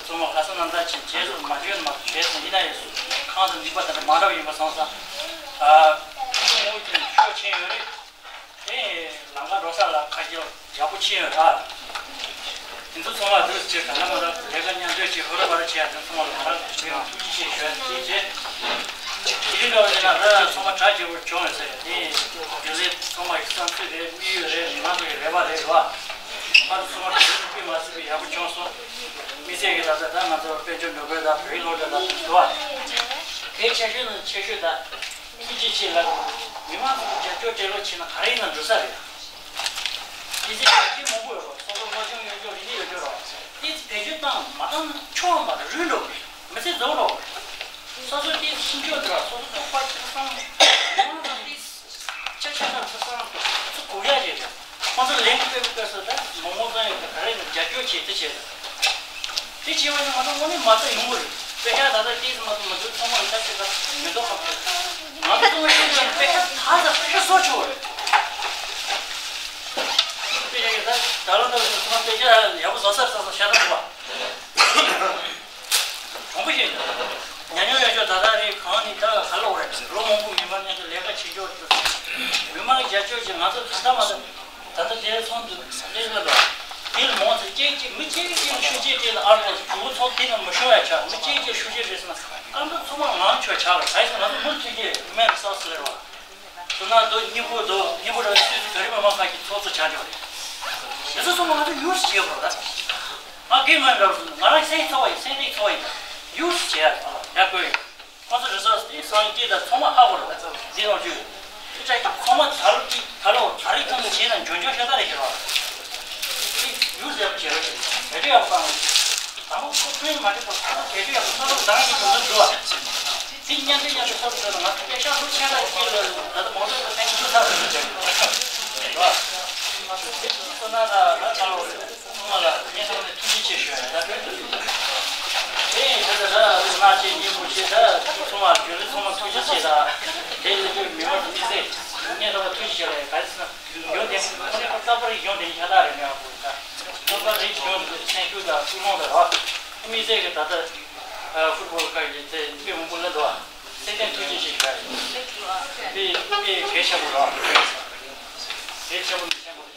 ཚང་མ་ཁ་སང་ནམ་ཟླ་ཕྱིན་རྗེས་སུ་མ་བྱོན་མ་བྱོན་སོང་ཡིན་ན་ཡིན་སུ་ཁང་དུ་འཇིག་པ་དེ་འདྲ་མ་འདྲ་བ་ཡིན་པ་སོང་ཙང་། ཨ་ཁོང་ངོས་ཀྱི་ཤོག་ཆེན་ཡོད་རེད། དེ་ལམ་ཁ་འགྲོ་ས་ལ་ཁ་རྒྱ་ཡག་པོ་ཕྱིན་ཡོད་ར། དེ་ཚོ་ཚང་མ་འདུག་ཅེས་ག་ལ་མ་ལ་ལས་ཀ་མཉམ་འདོད་ཅེས་ཧོ་ར་བ་ར་བྱས་ཡ་དེ་ཚང་མ་ལ་ང་རང་ཚོས་ཐུགས་རྗེ་ཆེ་ཞུ་ཡ་དེ་རེད། དེ་རིང་འདྲ་བ་ཡིན་ན་ད་ཚང་མ་གྲ་རྒྱས་པོ་བྱུང་ཡོད་ཟེར་དེ་རྒྱུན་ལས་ཚང་མ་ཡི་བསམ་ཚུལ་རེད། དམིགས་ཡུལ་རེད། མི་མང་ཚོ་ཡི་རེ་བ་རེད་ར། ཕར་ཚང་མ་གྲོས་མཐུན་སྤེལ་མ་ཟིན་པའི་ཡག་པོ་བྱུང་སོང་། དམིགས་བསལ་གྱི་ད་ལྟ་ད་ང་ཚོ་དཔལ་འབྱོར་འགྲོ་དགོས་ད་བོད་ཡིག་སློབ་གྲྭ་ད་འདུག་བ། གལ་ཆེ་ཤོས་ནང་ཆེ་ཤོས་ད། ཐུགས་རྗེ་ཆེ་ལགས། མི་མང་ཚོ་རྒྱབ་སྐྱོར་སྤྲད་རོགས་བྱས་ན་ག་རེ་ཡིན་ན་འགྲོ་ས་རེད། དེ་ཚེ་ག་གེ་མང་པོ་ཡོད་རོགས། སོ་སོ་སློབ་སྦྱོང་ཡོད་རྒྱུ་རིག་གནས་ཡོད་རྒྱུ་རོགས། དེ་ཚེ་བེད་སྤྱོད་བཏང་མ་བཏང་ན་ཆོག་མ་རེད། རུལ་འགྲོ་གི་རེད། མི་ཚེ་རྫོགས་འགྲོ་གི་རེད། སོ་སོ་དེ་ཤིང་སྐྱོ་དུ་ར་སོ་སོ་ཚོགས་པ་ཆེ་སོང་མི་མང་ཚོ་དེ་ཆ་ཆ་ན་ཚོ་སང་ཚོ་གུ་ཡ་རེད་རེད། ཁོང་ཚོ་ལན་དུ་སྤེལ་བའི་སྐབས་སུ་ད་མང་མང་ཙམ་ཡོད་ཀྱི་ག་རེ་ནས་རྒྱབ་སྐྱོར་བྱེད་དུ་བྱེད་དུ། དེ་བྱས་པ་ནི་ང་ཚོ་དངོས་གནས་མ་རྩ་ཡོང་གི་རེད། དཔེ་ཆ་ད་ལྟ་ཏིས་མ་གཏོགས་མ་འདུག་ཚང་མ་ལ་ད་ཆ་ད་མི་འདུག་ཁ་ཕྱོགས། ང་ཚོ་ཚང་མ་ཤེས་ཀྱི་ཡོད་ན་དཔེ་ཆ་ད་ད་དཔེ་ཆ་བཟོ་ཆོག་རེད། དཔེ་ཆ་ཡོད་ད་ད་ལོ་ད་ཚང་མ་དཔེ་ཆ་ཡག་པོ་བཟོ་ས་བཟོ་ས་ཤ་སྟག་འདུག་བ། དྲང་པོ་བཤད་ན། ཉམས་མྱོང་ཡོད་ཆོག་ད་ལྟ་རེད་གང་ནི་ད་ག་ལོག་རེད། ལོ་མང་པོ་མི་མང་མཉམ་དུ་ལས་ཀ་བྱེད་ཆོག་ཆོག་མི་མང་གི་རྒྱབ་སྐྱོར་གྱིས་ང་ཚོ་ད་ལྟ་མ་ད་ད་ལྟ་དེ་ཚོང་དུ་ལས་ཀ་ལ་དེ་ལ་མང་ཚོ་གཅིག་གཅིག་མི་གཅིག་གཅིག་ལ་ཤུགས་རྐྱེན་དེ་ལ་ཨར་ལོ་གྲུ་ཚོང་དེ་ལ་མི་ཤོང་ཡ་ཆགས། མི་གཅིག་གཅིག་ཤུགས་རྐྱེན་རེད་ཟེར་ན་ཨ་མདོ་ཚང་མ་ང་ཆོ་ཆགས་ལ་ག་ཡིན་ཟེར་ང་ཚོ་མུ་མཐུད་ཀྱི་མེད་ལ་སོགས་ཟེར་བ། དུ་ན་དུ་སྙིང་པོ་དུ་སྙིང་པོ་ར་སུད་སི་ག་རི་མ་མ་ཁ་གི་ཚོགས་གཙོ་ཆགས་འགྲོ་རེད། དེ་ཚོ་ཚང་མ་ང་ཚོ་ཡུལ་སུ་བྱེད་དགོས་རེད། ང་གི་ངོས་འདྲ་བོ་ང་རང་སེང་ཚོ་བ་ཡིན། སེང་ཏིག་ཚོ་བ་ཡིན། ཡུལ་སུ་བྱེད་ཡ་ཡ་གོ་ཡིན། ཁོང་ཚོ་རི་སོར་སི་དེ་སང་སྐྱིད་དང་ཚང་མ་ཧ་གོ་རེད། འདི་ནང་བཅུག་ཡོད། ཁྱེད་ཅག་གི་ཚང་མ་ད་ལོ་གི་ད་ལོ་ད་རེས་ཐོན་ཏེ་བྱས་ན་འཇོན་འཇོན་ཤ་སྟག་རེད་ཤེས་རོགས། དེ་ཡུལ་ཟེར་བ་བྱེད་རོགས་བྱེད། བེད་སྤྱོད་ཡག་པོ་བཏང་རོགས། དང་པོ་ཁོ་ཁོའི་མ་འགྲིག་པ་ཁོ་ཚོ་བེད་སྤྱོད་ཡག་པོ་ཁོ་ཚོ་འདང་གི་འདུག་འདུག་བ། དེ་མཉམ་འབྲེལ་མཉམ་འབྲེལ་ཐོག་ཏུ་ང་ཚོ་པེ་ཤག་ལོ་ཆེ་ལ་སྐྱེས་ལ་ད་ལྟ་མང་ཚོགས་ལ་ཕན་ཚུན་ཚར་ཟིན་ཅིང་རེད་བ། དེ་ཚོ་ན་ད་ད་ད་ལོ་ཚང་མ་ལ་སྙིང་ཐག་ནས་ཐུགས་རྗེ་ཆེ་ཞུ་ཡ་ད་དེ་ཡིན་ད་ད་ད་ང་ཆེ་སྙིང་པོ་ཆེ་ད་ཚང་མ་རྒྱུན་རིང་ཚང་མ་ཐུགས་རྗེ་ཆེ་ད་དེ་ལས་དུས་མི་མང་དུ་མི་ཚེ་སྙིང་ཐག་པ་ཐུགས་རྗེ་ཆེ་ལ་ཡ་ག་རེ་ཟེར་ན་ཡོང་དེ་ཁོ་ནས་ཁོ་རྟག་པར་ཡོང་དེ་ཤ་སྟག་རེད་མེད་པ་བོ་ད་ཚོགས་པ་རིགས་ཡོང་དུ་སེམས་ཤུགས་དང་ཀུན་སློང་དང་རོགས་དམིགས་བསལ་གྱི་ད་ལྟ་ཧྥུ་ཊི་བོལ་ཁ་ཡི་ཚེ་དཔེ་མང་པོ་ལ་འགྲོ་བ། སྲིད་དོན་ཐུགས་རྗེ་ཆེ་ཞུ་བ་རེད། དེ་དཔེ་གལ་ཆེན་པོ་རེད། གལ་ཆེན་པོ་མི་ཆེན་པོ་